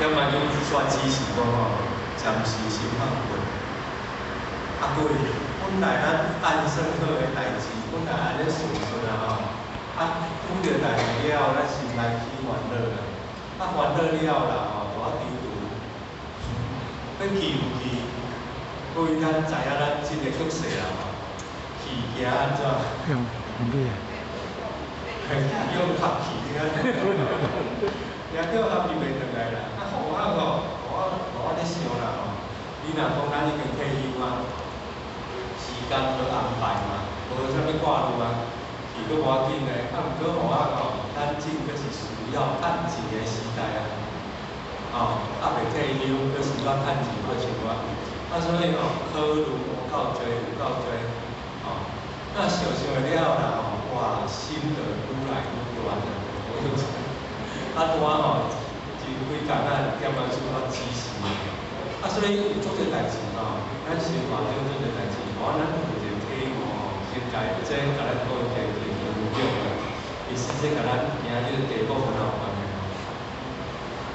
要毋然就煞只是講吼，暫時先放過。啊，各位，本來咱按算好的代誌，本來按呢順順啊吼，啊，拄著代誌了後，咱心內起煩惱啦。啊，煩惱了啦吼，就啊躊躇，欲去毋去？各位，咱知影咱這个局勢啦吼，去驚按怎？用咩？用合去，驚叫合去袂轉來啦。啊，予我吼，予我咧想啦吼，你若講咱已經退休啊，時間好安排嘛，無啥物掛慮啊，去閣無要緊咧。啊，毋過予我吼，咱這閣是需要趁錢的時代啊，吼，猶未退休，閣需要趁錢過生活。啊，所以吼，考慮有夠濟，有夠濟，吼。那想想了啦吼，哇，心就愈來愈亂啦。啊，拄仔吼，前幾工啊，點仔出發指示，啊，所以有足濟代誌吼，咱生活中足濟代誌，無咱有一個體悟吼，先共這共咱各位加一個分享啦。其實這共咱今仔日題目很有關係吼。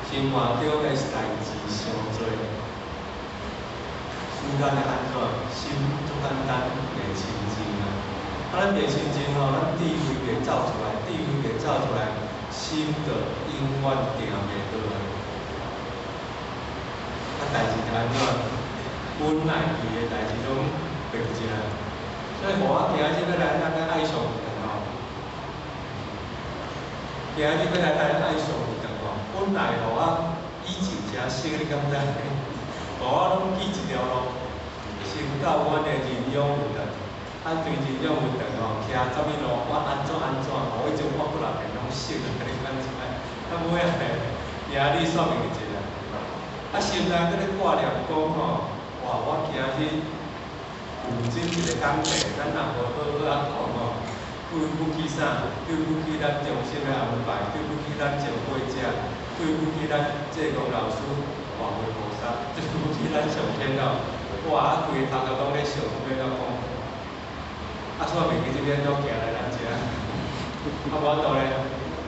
生活中的代誌傷濟，使咱會按怎？心足簡單，袂清淨啊。啊，咱袂清淨吼，咱智慧袂走出來，智慧袂走出來，心就永遠定袂倒來。啊，代誌就按怎？本來去的代誌攏袂記啊。所以，予我今仔日欲來咱咧愛上一堂吼，今仔日欲來咱愛上一堂吼，本來予我以前誠熟，你敢知？予我攏記一條路，先到阮的認養有當，啊對認養有當吼，徛啥物路，我按怎按怎，吼，彼種我過來邊攏熟啊，你敢知？啊尾仔今仔日煞袂記一啊。啊，心內閣咧掛念講吼，哇！我今日有這一個工課，咱若無好好仔講吼，對不起啥？對不起咱中心的安排，對不起咱前輩者，對不起咱濟公老師、大會菩薩，對不起咱上天哦。哇！啊，規个頭殼攏咧想欲按怎講，啊，煞袂記這邊都行來咱遮，啊，無法度咧，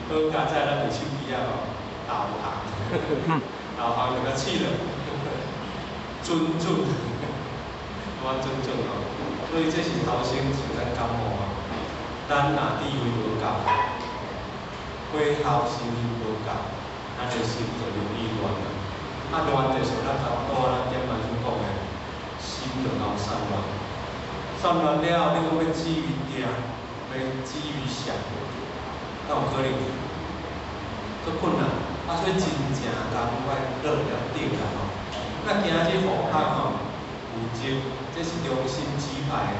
好佳哉咱有手機啊吼，導航，導航就共試了，準準，我準準吼，所以這是頭先像咱感悟啊，咱若智慧無夠，火候修行無夠，咱的心就容易亂啊。啊，亂就像咱頭拄仔咱點仔所講的，心就夠散亂。散亂了後，你講欲止於定，欲止於想，敢有可能？足困難。啊，所以真正共愛落了頂啦吼。那今仔日放學吼，有節，這是中心指派的，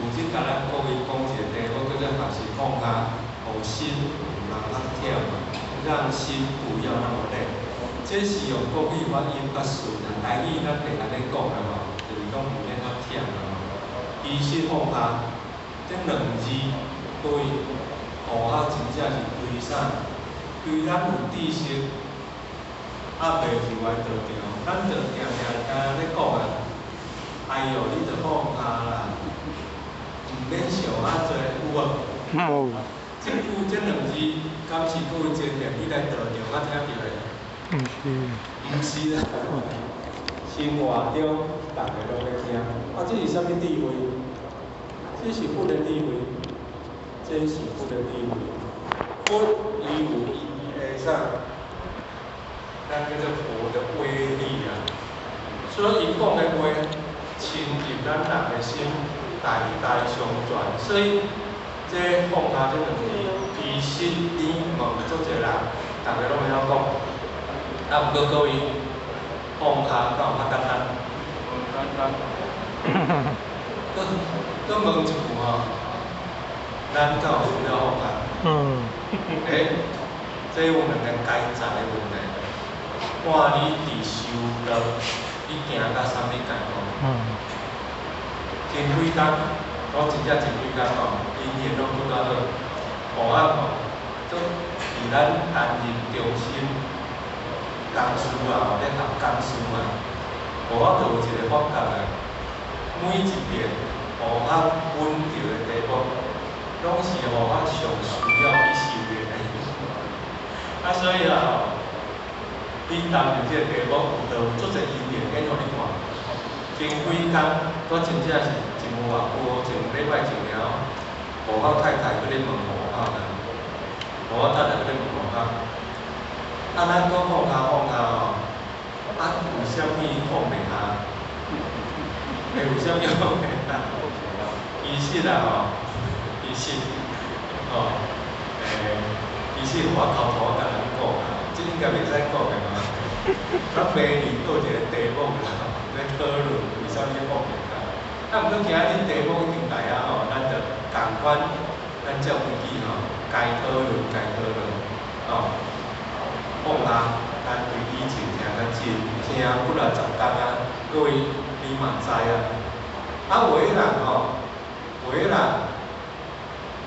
有節共咱各位講一個題目，叫做學習放下，予心毋通較忝啊，讓心不要那麼累。這是用國語發音較順啊，台語咱袂按呢講啦吼，就是講毋免較忝啦吼。其實放下這兩字，對放下真正是對啥？對咱有知識，猶袂入來道場，咱就定定敢若咧講啊，哎喲，你著放下啦，毋免想遐濟，有無？無。這句這兩字，敢是各位前面你來道場才聽著的？毋是。毋是啦。生活中，逐个攏咧聽。啊，這是啥物智慧？這是佛的智慧，這是佛的智慧。佛伊有伊的啥？咱叫做佛的威力啊。所以伊講的話，深入咱人的心，代代相傳。所以這放下這兩字，其實你問足濟人，逐个攏會曉講。啊，毋過各位，放下敢有較簡單？無簡單。閣閣問一句吼，咱敢有需要放下？嗯。欸，這有兩個階層的問題。看你佇修道，你行到啥物階段？前幾工，我真正前幾工吼，姻緣攏拄較好，予我吼，做佇咱擔任中心講師啊，咧學講師嘛，予我就有一個發覺啊，每一遍予我揾著的題目，攏是予我上需要去修煉的。啊，所以啊吼，你投入這个題目，就有足濟因緣演予你看。前幾工，我真正是真無偌久，前禮拜前爾，何我太太閣咧問何我啦，何我太太閣咧問何我，啊，咱講放下放下吼，啊，為啥物放袂下？欸，為啥物放袂下？其實啊吼，其實吼，欸，其實我偷偷共人講啊，這應該袂使講的嘛。咱明年閣有一個題目啦，欲討論為啥物放袂下。啊，毋過今仔日題目已經來啊吼，咱就仝款，咱照規矩吼，該討論該討論，吼，放下，咱對以前聽較真，聽幾若十工啊，各位你嘛知啊。啊，有的人吼，有的人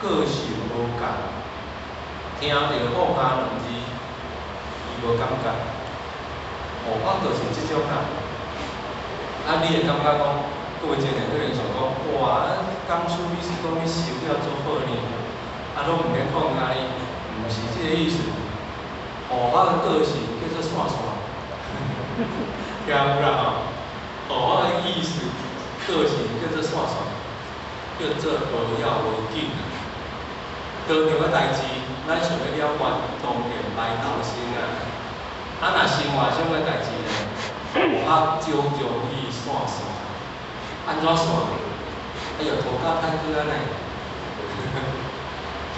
個性無仝，聽著放下兩字，伊無感覺。哦，我就是這種人。啊，你會感覺講，各位真濟可能想講，哇，講師你是講你修了足好呢，啊，攏毋免放下呢？毋是這個意思。哦，我的個性叫做散散，聽有啦吼？哦，我的意思，個性叫做散散，叫做無要無緊啊。當場的代誌，咱想欲了斷，當然埋頭先啊。啊，若生活上的代誌呢，我少容易散散。按怎散？哎喲，塗跤歹閣按呢，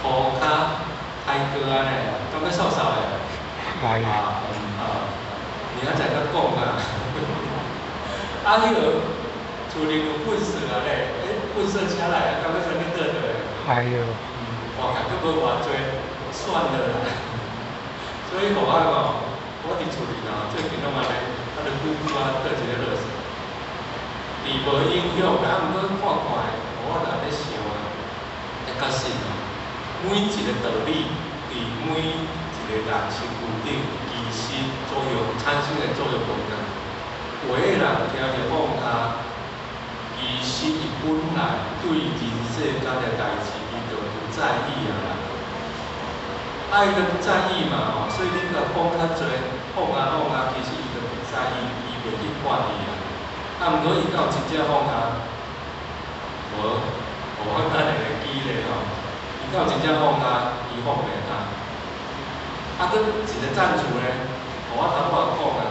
塗跤歹閣按呢，敢欲掃掃的？來啊啊，明仔載閣講啊。啊，彼个厝裡有糞埽啊咧，欸，糞埽車來啊，敢欲啥物倒落？哎喲，換較閣無偌濟，算了啦。所以予我吼，我佇厝裡吼，最近攏按呢，啊，就久久啊倒一个垃圾，佇無影響啦，啊，毋過看看的，我就按呢想啊，會確實吼，每一個道理，佇每一個人身軀頂，其實作用產生的作用無仝。有的人聽著放下，其實伊本來對人世間的代誌，伊就不在意啊啦。啊，伊就不在意嘛吼，所以你共講較濟，放啊放啊，其實伊就不在意，伊袂去管伊啊。啊，毋過伊敢有真正放下？無，無，我等下會記咧吼。伊敢有真正放下？伊放袂下。啊，閣一個贊助咧，予我頭拄仔講啊，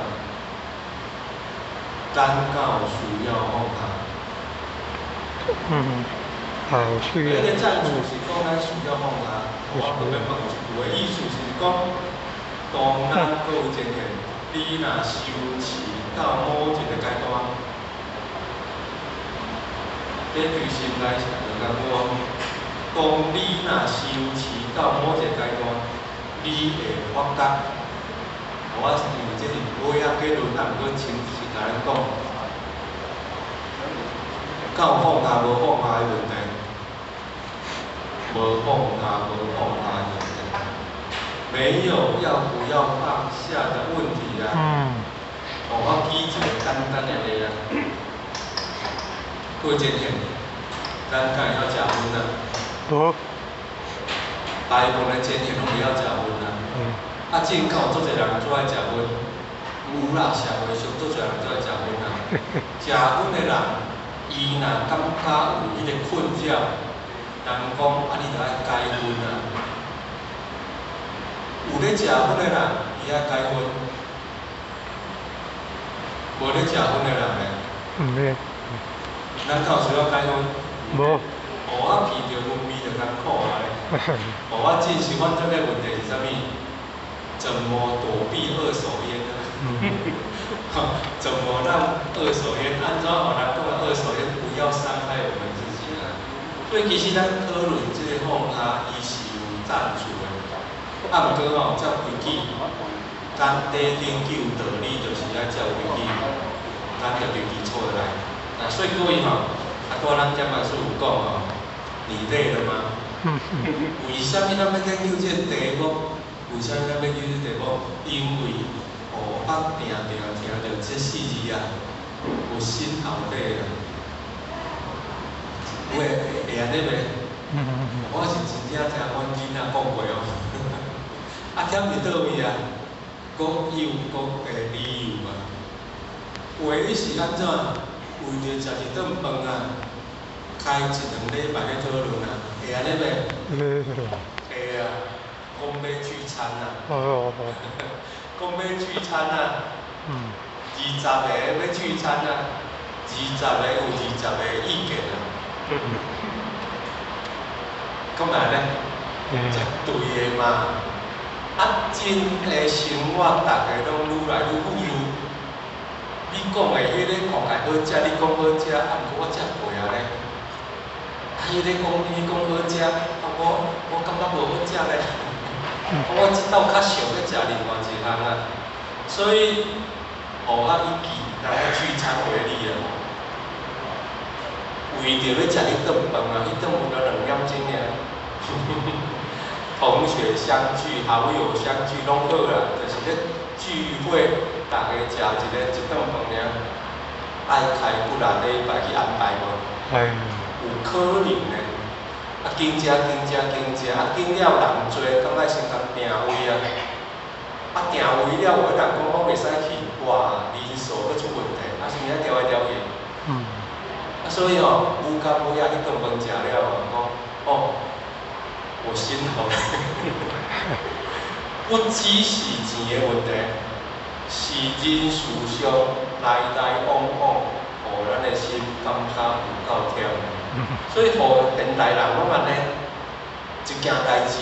咱敢有需要放下？嗯，好需要。彼個贊助是講咱需要放下，我閣欲問一句的意思是講，當咱閣有前提，你若修持到某一個階段，這對心內是兩工夫哦。當你若修持到某一個階段，你會發覺，我因為這是尾仔結論，啊，毋過先先共咱講，敢有放下無放下的問題？無放下無放下的問題，沒有要不要放下的問題啊。哦，我舉一個簡單的例啊，各位前賢，咱敢會曉食薰啊？無。大部分的前賢攏袂曉食薰啊。啊，正敢有足濟人足愛食薰，有啦，社會上足濟人足愛食薰啊。食薰的人，伊若感覺有彼個困擾，人講啊，你著愛戒薰啊。有咧食薰的人，伊愛戒薰；無咧食薰的人咧，毋免。咱敢有需要戒薰？無。哦，我聞著薰味就艱苦啊咧。哦，我真是反正個問題是啥物？怎麼躲避二手菸呢？怎麼讓二手菸？按怎予人講的二手菸不要傷害我們自己啊？所以其實咱討論這個放下，伊是有贊助的。啊，毋過吼，照規矩，咱底研究道理就是愛照規矩，咱就佇基礎來。啊，所以各位吼，啊，拄仔咱點仔師有講吼，你累了嗎？為啥物咱欲研究這個題目？為啥物咱欲研究這個題目？因為哦，我定定聽著這四字啊，有心好累啊。有會會按呢袂？我是真正聽阮囡仔講過哦。啊，忝佇佗位啊？各有各的理由啊。有的是按怎？為著食一頓飯啊，開一兩禮拜咧討論啊，會按呢袂？會啊，講欲聚餐啊，講欲聚餐啊，20個欲聚餐啊，20個有20個意見啊。敢會按呢？絕對的嘛。啊，真的生活，逐个攏愈來愈富裕。你講的彼个看起來好食，你講好食，啊，毋過我食過啊咧。啊，彼个講你講好食，啊我感覺無好食咧。我這道較想欲食另外一項啊。所以，予我以人咧聚餐為例啊，為著欲食彼頓飯啊，彼頓飯就2點鐘爾。同學相聚、好友相聚攏好啦，就是咧聚會，逐家食一个一頓飯爾，愛開幾若禮拜去安排無？有可能的。啊，緊食緊食緊食，啊緊了人濟，感覺先共訂位啊。啊訂位了，有的人講我袂使去，哇，人數閣出問題，啊是毋是愛調來調去？啊所以吼，牛到尾仔彼頓飯食了吼，講哦，我心好累。不只是錢的問題，是人事上來來往往，予咱的心感覺有夠忝。所以，予現代人攏按呢，一件代誌，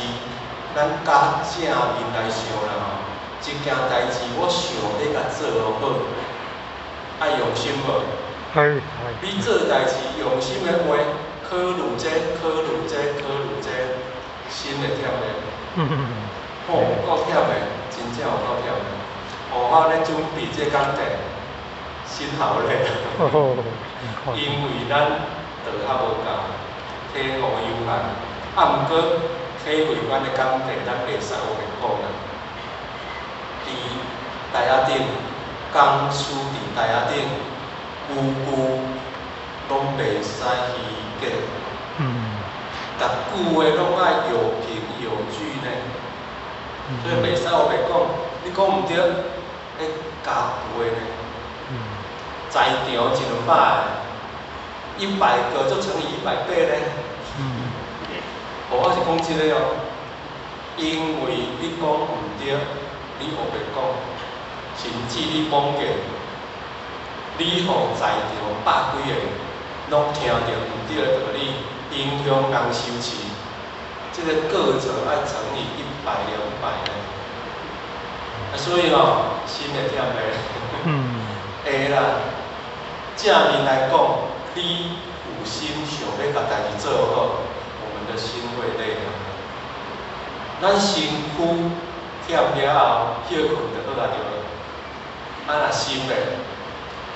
咱較正面來想啦吼。一件代誌，我想欲共做好，愛用心無？係。你做代誌用心的話，考慮這，考慮這，考慮這，心會忝的。吼，有夠忝的，真正有夠忝的。予我咧準備這講題，心好累。因為咱道較無夠，體悟有限。啊，毋過體會阮的講題，咱袂使烏白講啊。佇台仔頂，講師佇台仔頂，句句攏袂使虛假。逐句話攏愛有憑有據呢。所以袂使烏白講，你講毋對，彼加倍呢。在場一兩百个，100個就乘以100倍呢。哦，我是講這个哦，因為你講毋對，你烏白講，甚至你妄言，你予在場百幾个攏聽著毋對的道理，影響人修持，這个過程愛乘以100、200呢。啊，所以吼，心會忝的。會啦，正面來講，你有心想欲共代誌做好，我們的心會累啊。咱身軀忝了後，歇睏就好啊，對無？啊，若心咧，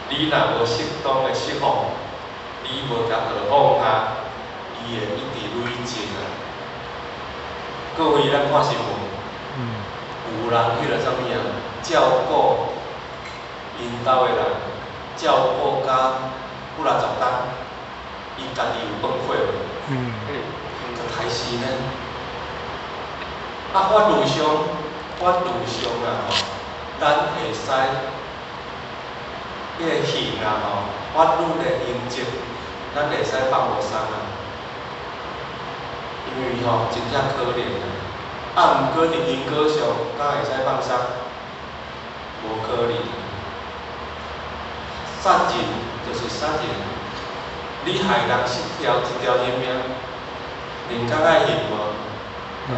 你若無適當的釋放，你無共學放下，伊會一直累積啊。各位，咱看新聞，有人彼个啥物啊，照顧𪜶兜的人，照顧甲幾若十冬，伊家己有崩潰無？就刣死呢。啊，法律上，法律上啊吼，咱會使彼个刑啊吼，法律的刑責，咱會使放予鬆啊。因為吼，真正可憐啊。啊，毋過佇因果上，敢會使放鬆？無可能。殺人就是殺人，你害人失掉一條人命，人較愛刑無？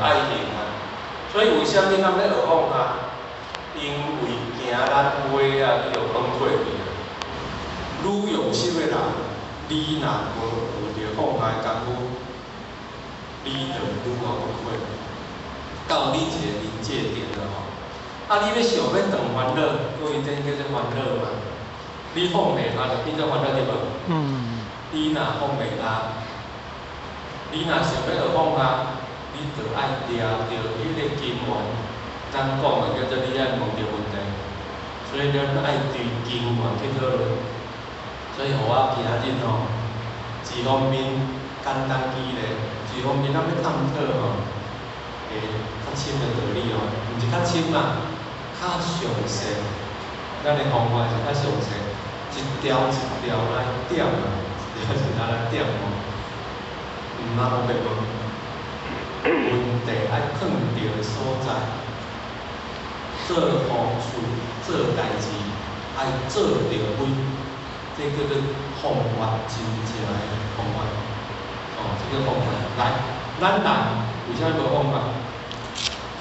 愛刑啊！所以為啥物咱欲學放下？因為驚咱尾仔去予崩潰去啊！愈用心的人，你若無學著放下的功夫，你就愈予崩潰。到你一个臨界點了吼，啊！你欲想欲斷煩惱，各位這叫做煩惱嘛？你放袂下就變做煩惱對無？你若放袂下，你若想欲學放下，你就愛掠著彼个根源。咱講的叫做你愛問著問題，所以咱愛對根源去討論。所以予我今仔日吼，一方面簡單記咧，一方面咱欲探討吼，會較深的道理哦，毋是較深啦，較較詳細，咱的方法是較詳細，一條一條來點啊，一條一條來點哦，毋通烏白問，問題愛放著所在，做方事做代誌愛做著位，這叫做方法，真正的方法。哦，這個方法來，咱人為啥物無方法？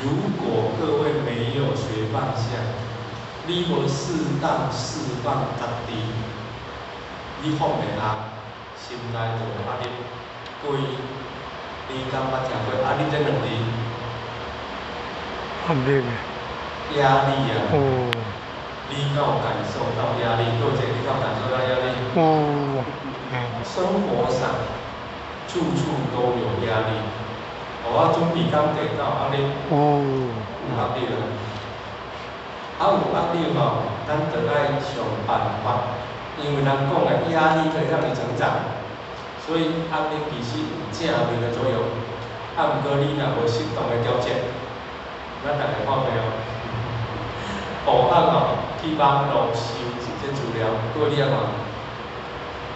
如果各位沒有學放下，你無適當釋放家己，你放袂下，心內就有壓力。各位，你敢捌聽過壓力這兩字？壓力。壓力啊！哦。你敢有感受到壓力？各位姐，你敢有感受到壓力？有。生活上，處處都有壓力。我準備工地敢有壓力？有。有壓力啊！啊，有壓力吼，咱就愛想辦法，因為人講的壓力可以讓你成長，所以壓力其實有正面的作用。啊，毋過你若無適當的調節，咱逐个看過哦。戶口吼，去網路搜一這資料，各位你愛看。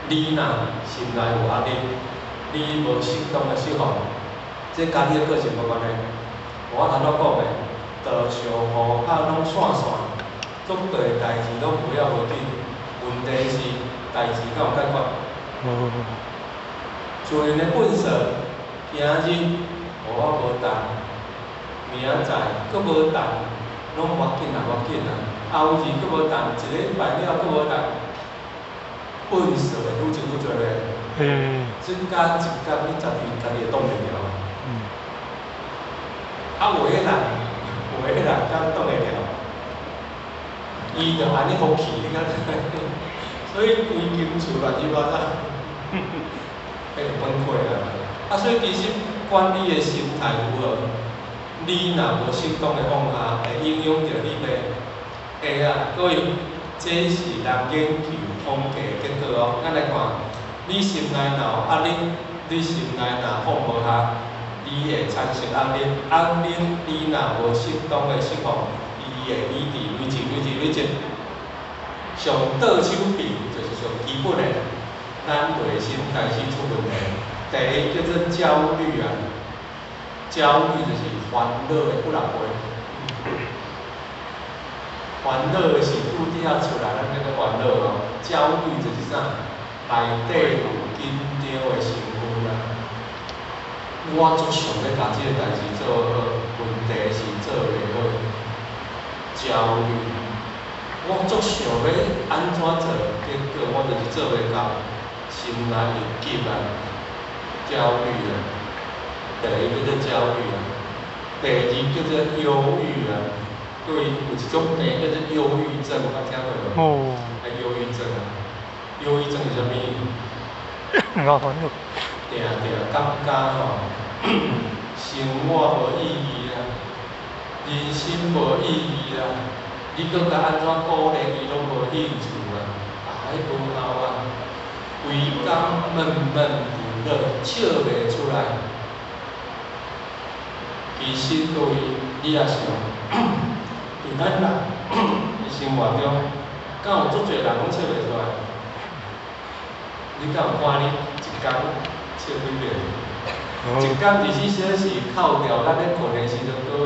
你若心內有壓力，你無適當的釋放，這佮你的個性無關係。我頭拄講的，就像戶口攏散散，足濟代誌攏無要無緊，問題是代誌敢有解決？無。厝內的糞掃，今日予我無動，明仔載閣無動，攏無要緊啊，無要緊啊，後日閣無動，一禮拜了閣無動，糞掃會愈積愈濟咧。這加一工你家己家己會擋袂牢。啊，有的人，有的人敢擋會牢，伊就按呢予去，你敢知？所以規間厝亂七八糟，會崩潰啊！啊，所以其實管你的心態如何，你若無適當的放下，會影響著你袂會啊，各位，這是人研究統計的結果哦。咱來看，你心內若有壓力，你心內若放無下，你會產生壓力。壓力你若無適當的釋放，伊會累積、累積、累積、累積。上倒手邊就是上基本的，咱內心開始出問題。第一叫做焦慮啊，焦慮就是煩惱的幾若倍。煩惱是拄拄仔出來，咱叫做煩惱哦。焦慮就是啥？內底有緊張的成分啊。我足想欲共這個代誌做好，問題是做袂好，焦慮。我足想欲按怎做，結果我就是做袂到，心內會急啊，焦慮啊。第一叫做焦慮啊，第二叫做憂鬱啊。各位有一種病叫做憂鬱症，有捌聽過無？哦。啊，憂鬱症啊，憂鬱症是啥物？老煩惱。定定感覺吼，生活無意義啊，人生無意義啊，你閣共按怎鼓勵伊攏無興趣啊，啊，彼無效啊，規工悶悶不樂，笑袂出來。其實各位，你也想，佇咱人佇生活中，敢有足濟人攏笑袂出來？你敢有看你一工笑幾遍？一工24小時扣掉咱咧睏的時陣，各位，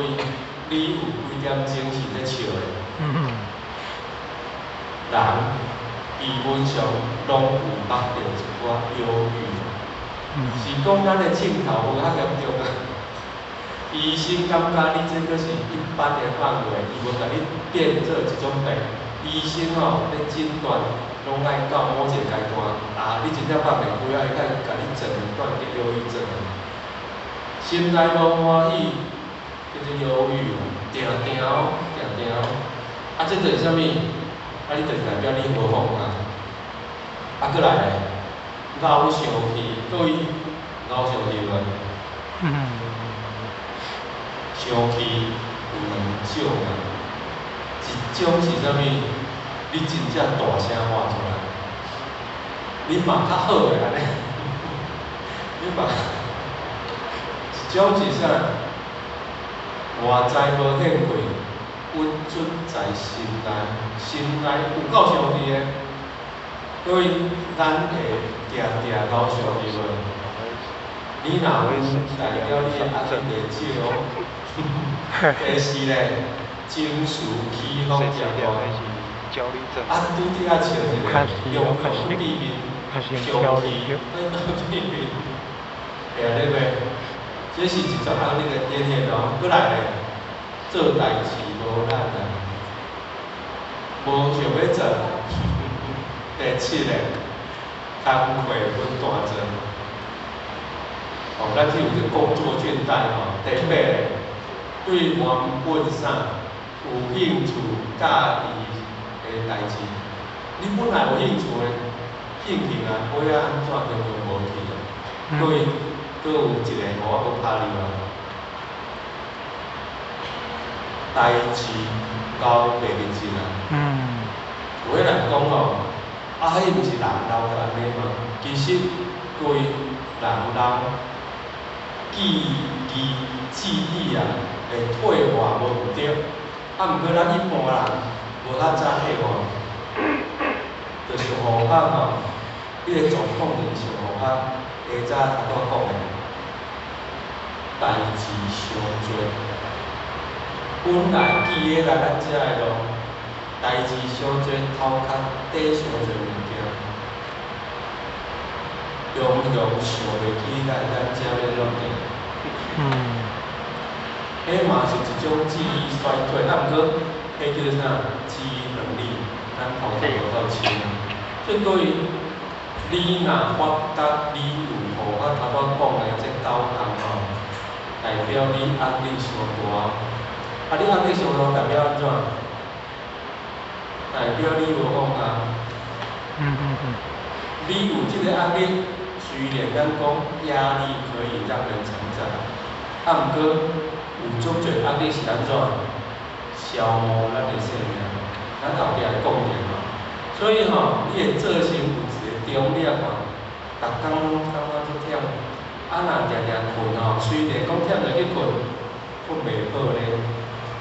你有幾點鐘是咧笑的？人基本上攏有捌著一寡憂鬱，是講咱的症頭無較嚴重啊。醫生感覺你這閣是一般的範圍，伊無共你變做一種病。醫生吼咧診斷，攏愛到某一個階段，啊，你真正放袂開啊，伊才會共你診斷叫憂鬱症。心內無歡喜，叫做憂鬱，定定哦，定定哦。啊，這就是啥物？啊，你就是代表你無放下。啊，閣來咧，老生氣，各位老生氣無？生氣有兩種啊，一種是啥物？你真正大聲喊出來，你嘛較好的按呢，你嘛，一種是啥？外在無顯開，鬱卒出在心內，心內有夠上帝的，所以咱會定定𠢕上帝無？你若有，代表你的壓力袂少。第四咧，情緒起伏誠大。啊，拄拄仔笑一个，用對面，凶氣，對面，會安呢袂？這是一種壓力的顯現哦。閣來咧，做代誌無力啊，無想欲做。第七个，工課分段做。哦，咱這有一個工作倦怠吼。第八个，對原本啥有興趣佮意的代誌，你本來有興趣的興趣啊，尾仔按怎就就無去啊。所以，閣有一個予我閣拍入來，代誌𠢕袂認真啊。有的人講吼，啊，彼毋是人老就按呢嗎？其實，各位人老記憶記憶啊會退化無毋對，啊，毋過咱一般人無較早退化，就像予我吼，彼個狀況就是像予我下早頭拄仔講的，代誌傷濟，本來記起來咱遮的路，代誌傷濟，頭殼底傷濟物件，常常想袂起來咱遮欲怎行。彼嘛是一種記憶衰退，啊，毋過彼叫做啥？記憶能力，咱頭殼無夠深啊。所以各位，你若發覺你有予我頭拄仔講的這九項吼，代表你壓力傷大。啊，你壓力傷大代表按怎？代表你無放下。你有這個壓力，雖然咱講壓力可以讓人成長，啊，毋過有足濟壓力是按怎？消磨咱的生命。咱後壁會講著吼。所以吼，你會造成有一個中點吼，逐工攏感覺足忝，啊若定定睏吼，雖然講忝就去睏，睏袂好咧。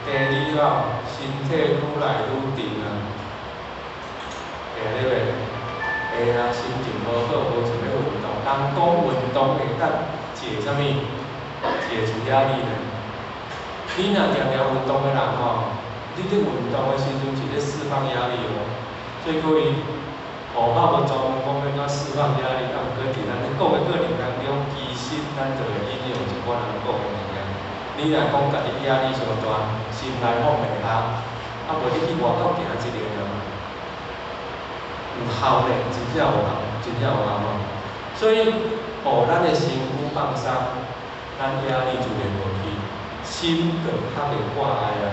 第二吼，身體愈來愈重啊，會按呢袂？會啊，心情無好，無想欲運動。人講運動會當解啥物？解除壓力呢？你若定定運動的人吼，你咧運動的時陣是咧釋放壓力哦。所以各位，我無專門講欲按怎釋放壓力，啊，毋過佇咱咧講的過程當中，其實咱就會引用一寡人講的物件。你若講家己壓力傷大，心內放袂下，啊無你去外口行一下爾，有效咧，真正有效，真正有效吼。所以，予咱的身軀放鬆，咱壓力就會無去，心就較袂掛礙啊。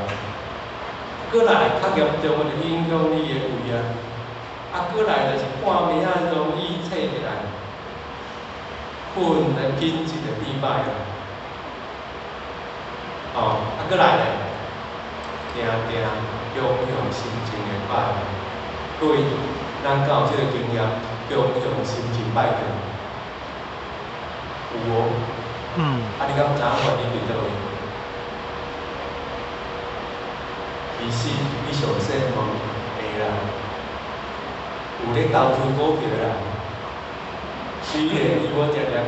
閣來較嚴重的就影響你的胃啊，啊，閣來就是半暝仔容易醒起來，睏的品質會變歹啊。哦，啊，閣來咧，定定常常心情會歹。各位，咱敢有這個經驗？常常心情歹過？有無？啊，你敢知影原因佇佗位？其實你上細問會啦，有咧投資股票的人，雖然伊無定定看，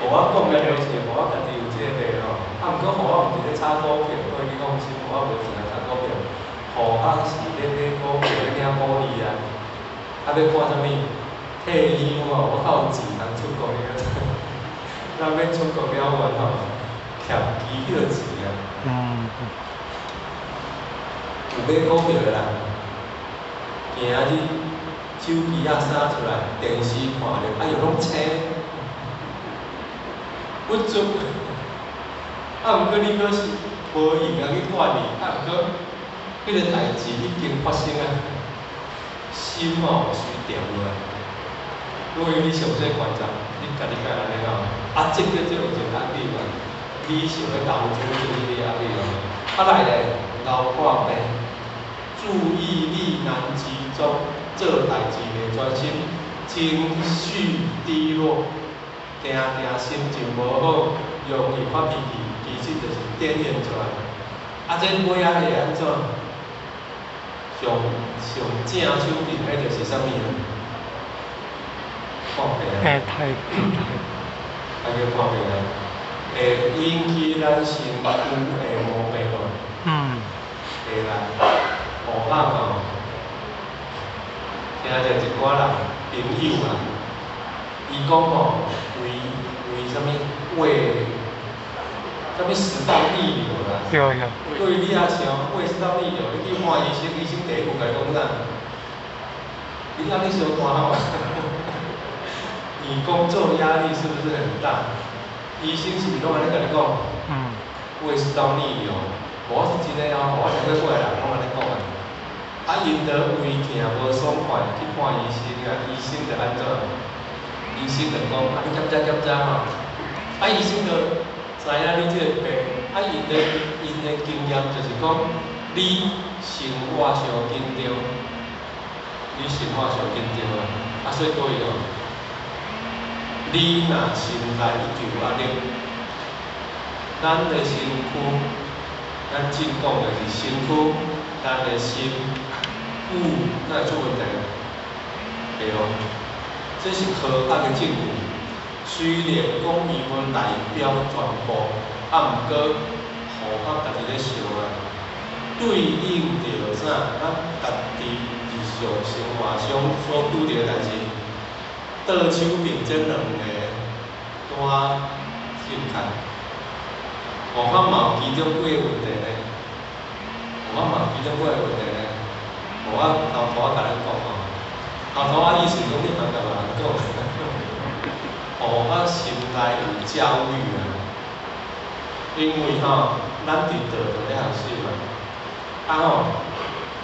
予我講的就是予我家己有這個吼，啊，毋過予我毋是咧炒股票，各位你放心，予我無錢來炒股票，予我是咧買股票咧領股利啊，啊欲看啥物？退休吼，我較有錢通出國，你敢知？咱欲出國了完吼，欠機票錢啊。有買股票的人，今日手機仔啥出來，電視看著，哎喲攏青，不足。啊，毋過你閣是無閒啊去管伊，啊，毋過彼個代誌已經發生啊，心吼隨定落來。因為你詳細觀察，你家己敢按呢吼，啊，這叫做有一個壓力嘛，你想欲投資就是你壓力哦。啊來咧，𠢕破病，注意力難集中，做代誌袂專心，情緒低落，定定心情無好，容易發脾氣，其實就是展現出來。啊，這尾仔會按怎？上上正手邊彼就是啥物啊？看病啊？欸，太太。啊叫看病啊？會引起咱身軀的毛病無？嗯。會啦，烏暗吼，聽著一寡人朋友啊，伊講吼，為為啥物胃，啥物食道逆流啦？對對。對，你也想胃食道逆流，你去看醫生，醫生第一句共你講啥？你壓力傷大吼？你工作壓力是不是很大？醫生是毋是攏按呢共你講？嗯。胃食道逆流，無我是真的哦，我聽過幾個人攏按呢講啊。啊，𪜶著胃疼無爽快，去看醫生啊，醫生就按怎？醫生就講，啊，你檢查檢查吼。啊，醫生就知影你這個病，啊，𪜶的經驗就是講，你生活傷緊張，你生活傷緊張啊，啊，所以各位哦，你若心內一直有壓力，咱的身軀，咱正講的是身軀，咱的心，有哪會出問題？會哦，這是科學的證據。雖然講伊無代表全部，啊，毋過予我家己咧想啊，對應著啥？咱家己日常生活中所拄著的代誌，倒手邊這兩个拄仔正確。予我嘛有其中幾个問題呢？予我嘛有其中幾个問題呢？予我偷偷仔共恁講吼，偷偷仔意思講你毋通共別人講。予我心內有焦慮啊，因為吼，咱佇道場咧學習嘛，啊吼，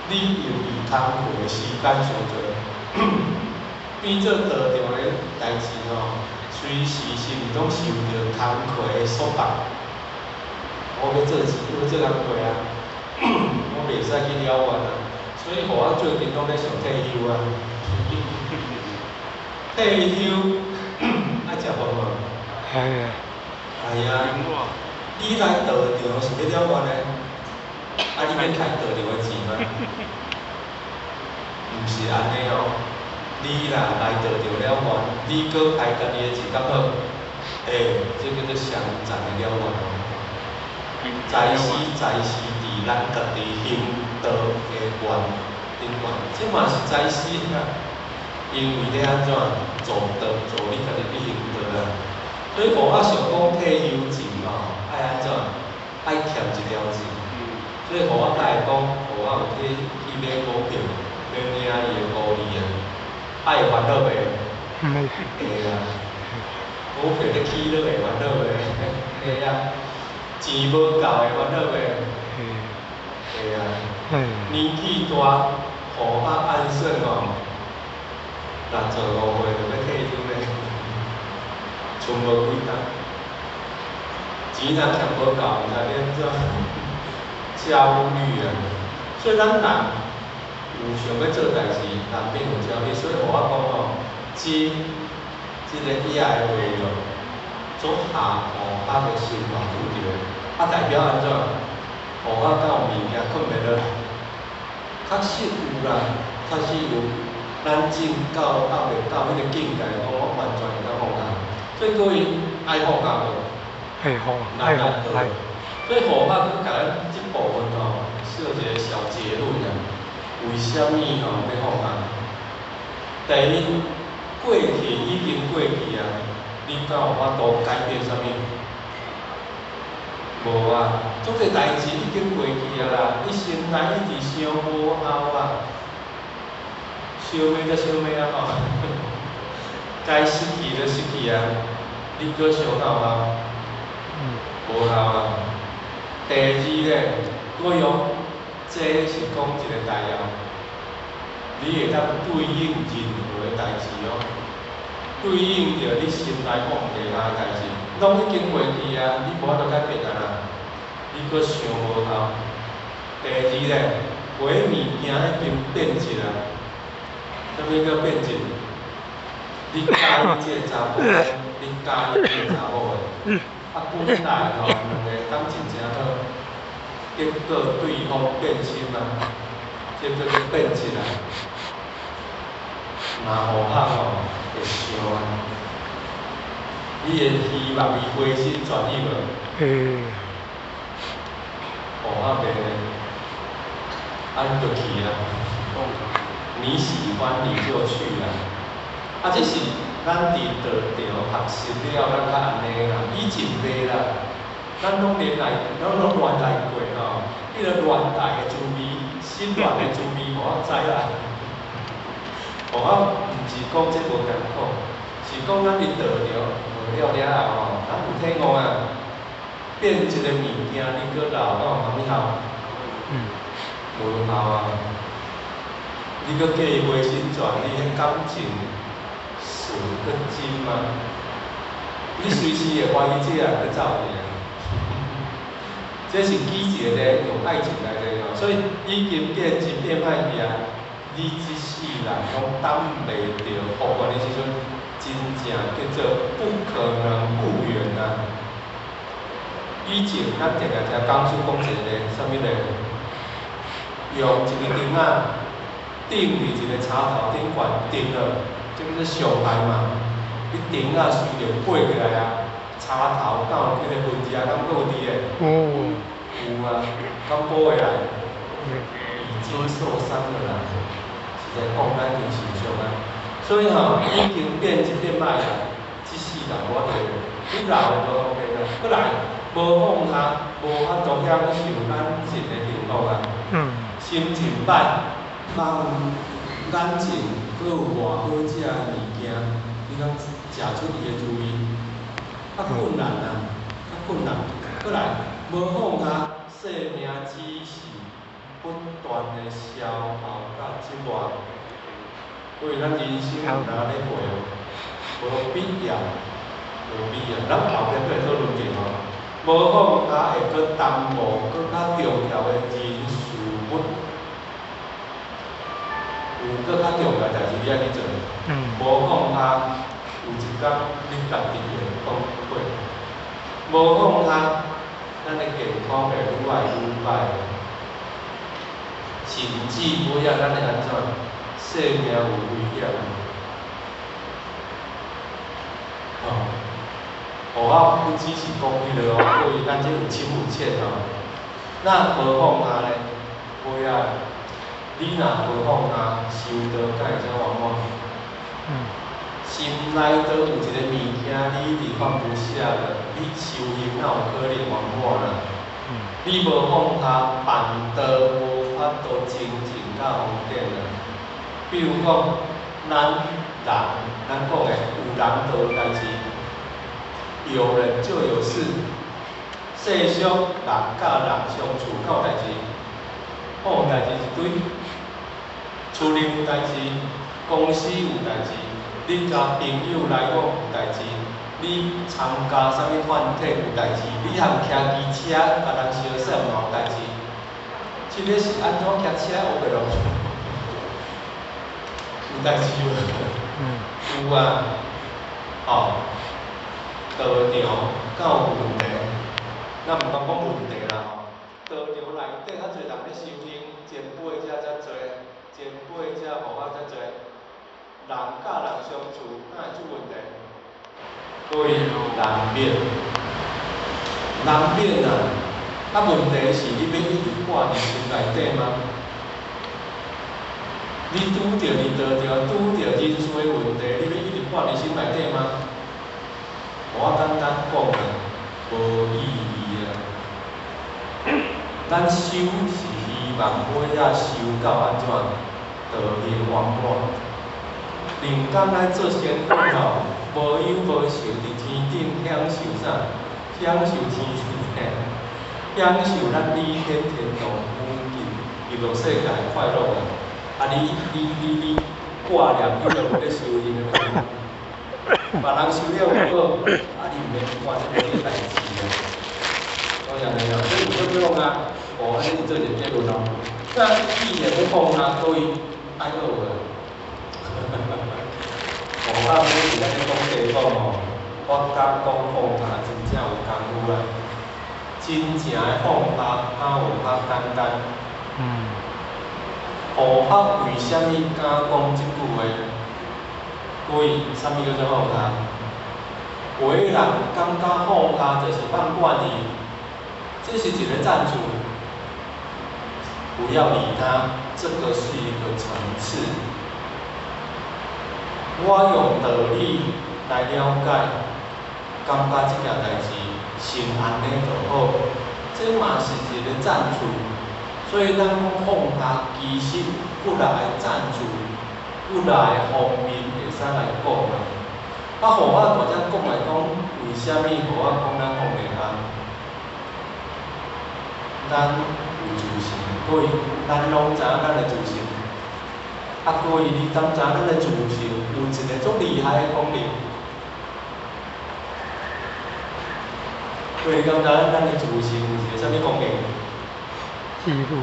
你用伊工課的時間傷濟，變做道場的代誌吼，隨時是毋攏受著工課的束縛。我欲做錢，欲做工課啊，我袂使去了願啊，所以予我最近攏咧想退休啊。退休愛食飯無？係啊。係啊。你來道場是欲了願的，啊，你欲刣道場的錢嗎？毋是按呢哦。你若來道場了願，你閣刣家己的錢敢好？欸，這叫做雙層的了願哦。在死在是佇咱家己行道的願頂懸，這嘛是在死啊。因為咧按怎做道做你家己去行道啊。所以我想講退休前吼，愛按怎？愛儉一條錢。所以予我才會講，予我有去買股票，欲領伊的股利啊。愛會煩惱袂？會啊。股票咧起落會煩惱袂？會啊。錢無夠會煩惱袂？會啊。年紀大，予我按算吼，65歲就欲退休咧，賰無幾冬。錢若儉無夠，毋知欲按怎，焦慮啊。所以咱人有想欲做代誌，難免有焦慮。所以予我講吼，這個伊的話哦，足合予我的生活拄著，啊代表按怎？予我敢有物件囥袂落來？確實有啦，確實有。咱進到還袂到彼個境界，講我完全會當放下。所以各位愛放下無？愛放，愛放，愛。所以予我閣共咱這部分吼，設一個小結論啊。為啥物吼欲放下？第一，過去已經過去啊，你敢有法度改變啥物？無啊，足濟代誌已經過去啊啦，你心內一直想無效啊，相罵才相罵啊吼，該失去就失去啊，你閣想有效？無效啊。第二咧，閣用這是講一個大要，你會當對應任何的代誌哦，對應著你心內放袂下的代誌，攏已經過去啊，你無法度改變啊啦，你閣想無效。第二咧，有的物件已經變質啊，啥物叫變質？你佮意這個查某，你佮意這個查某的，啊本來吼兩个感情誠好，結果對方變心啊，這叫做變質啊。若予客吼會想啊，你會希望伊回心轉意無？會。予客袂呢？啊，你就去啊。你喜歡你就去啊。啊，這是咱佇道場學習了，咱較按呢啦。以前袂啦，咱攏戀愛，咱攏戀愛過吼。彼个戀愛的滋味，失戀的滋味，無我知啦。無我毋是講這無艱苦，是講咱佇道場學了了後吼，咱有體悟啊。變一个物件，你閣留敢有啥物效？無效啊！你閣叫伊回心轉意，彼感情順閣深嗎？你隨時會懷疑這个人閣走去啊！這是舉一個例，用愛情來例吼，所以已經變質變歹去啊！你這世人攏等袂著復原的時陣，真正叫做不可能復原啊！以前咱定定聽講師講一個例，啥物例？用一个釘仔釘佇一個插頭頂懸釘了，這叫做傷害嘛。彼釘仔隨著飛起來啊，插頭敢有彼個痕跡啊？敢閣有佇个？有。有啊，敢補會來？已經受傷了啦。實在講，咱已經受傷啊。所以吼，已經變質變歹啊，這世人無法度，你老會無方便啊。閣來，無放下，無法度享受眼前的幸福啊。心情歹，人眼前閣有偌好食的物件，你敢食出伊的滋味？較困難啊，較困難。閣來，無放下，生命只是不斷的消耗佮折磨。所以咱人生毋通按呢過哦，無必要，無必要。咱後壁閣會討論著吼。無放下會閣耽誤閣較重要的人事物，有閣較重要的代誌你愛去做。無放下，有一工你家己會崩潰。無放下，咱的健康會愈來愈歹，甚至尾仔咱會按怎？生命有危險。吼，我不只是講彼个哦，各位，咱這有深有淺哦。那無放下咧，尾仔你若無放下，修道敢會遮圓滿？心內都有一个物件，你一直放不下的，你修行哪有可能圓滿啦？你無放下，辦道無法度精進到峰頂啦。比如講，咱人，咱講的有人就有代誌，有人就有事。世上人佮人相處，敢有代誌？好代誌一堆，厝裡有代誌，公司有代誌，你佮朋友來往有代誌，你參加啥物團體有代誌，你通騎機車共人相耍嘛有代誌。這个是按怎騎車學袂落？有代誌無？有啊，吼，道場敢有問題？咱毋敢講問題啦吼。道場內底較濟人咧修行，前輩遮遮濟，前輩遮予我遮濟，人佮人相處，哪會出問題？各位難免，難免啊！啊，問題是你欲一直掛佇心內底嗎？你拄著佇道場，拄著人事的問題，你欲一直掛佇心內底嗎？我簡單講啊，無意義啊！咱修是希望尾仔修到按怎？道行圓滿。靈感來做仙女吼，無憂無愁佇天頂享受啥？享受天頂，享受咱理天天堂無盡極樂世界的快樂啊！啊你掛念彼个有咧修行的問題，別人修了有好，啊你毋免掛這個代誌啊。所以按呢哦，這有做講啊，哦，按呢做一個結論哦。那既然欲放下，各位愛學無？哦，啊，每次咱咧講地講吼，我敢講放下真正有功夫啊，真真正的放下，敢有較簡單？嗯。悟學為啥物敢講這句話？各位，啥物叫做放下？有的人感覺放下就是放過去，這是一個暫處，不要理他，這個是一個層次。我用道理來了解，感覺這件代誌先按呢就好，這嘛是一個暫處。所以咱講放下，其實幾若個暫處，幾若個方面會使來講啦。啊，予我大家講來講，為啥物予我講咱放袂下？咱有自性，各位，咱攏知影咱的自性。啊，各位，你敢知咱的自性有一個足厲害的功能？各位，你敢知咱的自性有一個啥物功能？記錄。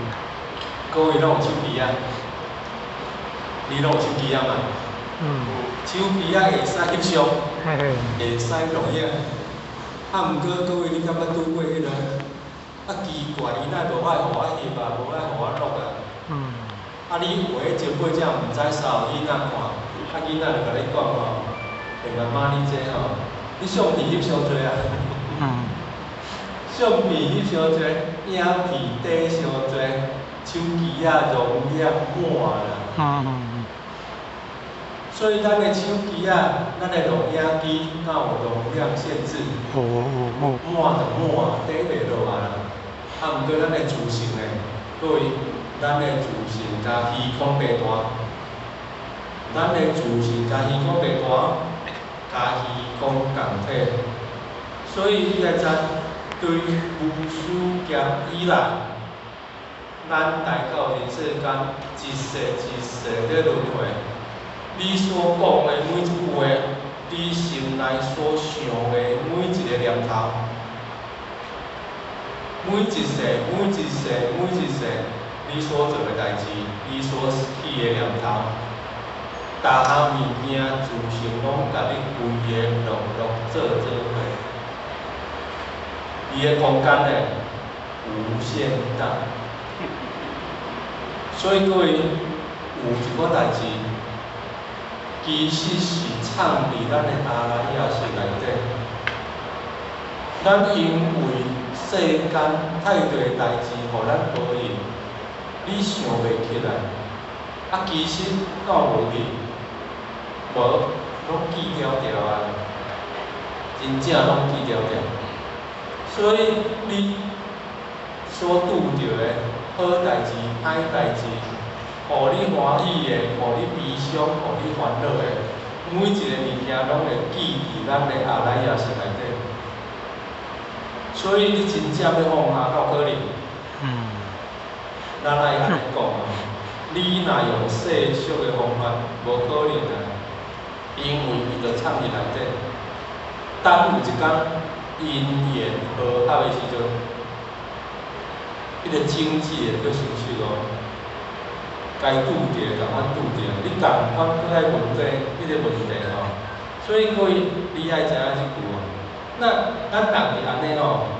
各位攏有手機啊？你攏有手機啊嘛？嗯。手機啊會使翕相，會使錄影。啊，毋過各位，你敢捌拄過彼個？啊，奇怪，伊哪會無愛予我翕啊，無愛予我錄啊？嗯。啊，你有的前輩才毋知捎予囡仔看，啊，囡仔就共你講吼，欸，媽媽你這吼，你相片翕傷濟啊？嗯。相片翕傷濟，影片底傷濟，手機仔容量滿啦。所以咱的手機仔，咱的錄影機，敢有容量限制？哦。滿就滿，底袂落啊啦。啊，毋過咱的自性呢，各位，咱的自性共虛空白大，咱的自性共虛空白大，共虛空仝體。所以你愛知，對無始劫以來，咱來到人世間，一世一世咧輪迴。你所講的每一句話，你心內所想的每一個念頭，每一世、每一世、每一世，你所做的代誌，你所起的念頭，逐項物件自性攏共你規个錄錄做做伙。伊的空間呢，無限大。所以各位有一個代誌，其實是藏佇咱的阿賴耶識內底。咱因為世間太濟代誌，予咱報應，你想袂起來。啊，其實敢有無去？無，攏記牢牢啊！真正攏記牢牢。所以你所拄著的好代誌、歹代誌，予你歡喜的，予你悲傷，予你煩惱的，每一個物件攏會記佇咱的阿賴耶識內底。所以你真正欲放下，敢有可能？嗯。咱愛按呢講哦，你若用世俗的方法，無可能啊，因為伊就藏佇內底。等有一工因緣和合的時陣，彼個種子會閣成熟哦。該拄著的仝款拄著，你仝款閣愛問這彼個問題吼。所以各位，你愛知影這句哦。那咱人是按呢吼，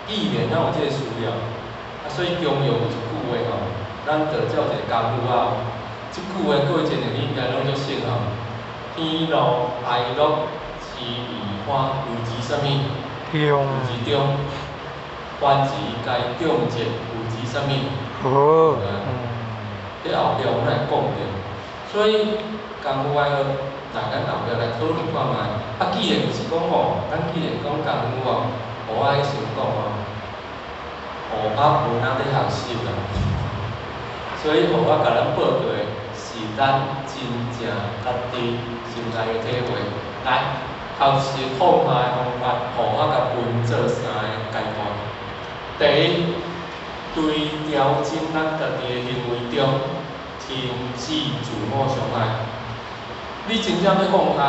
既然咱有這個需要，啊，所以中庸有一句話吼，咱就照一個功夫啊。這句話各位真濟你應該攏足熟吼。喜怒哀樂癡疑歡，謂之啥物？中。謂之中。凡之該中者，謂之啥物？好。這後壁阮會講著，所以功夫愛好，來咱後壁來討論看覓。啊，既然是講吼，咱既然講功夫哦，我愛先講哦，予我有哪咧學習啦。所以予我共咱報告的是咱真正家己心內的體會。來，學習放下的方法，予我共分做三个階段。第一，對調整咱家己的行為中，停止自我傷害。你真正欲放下，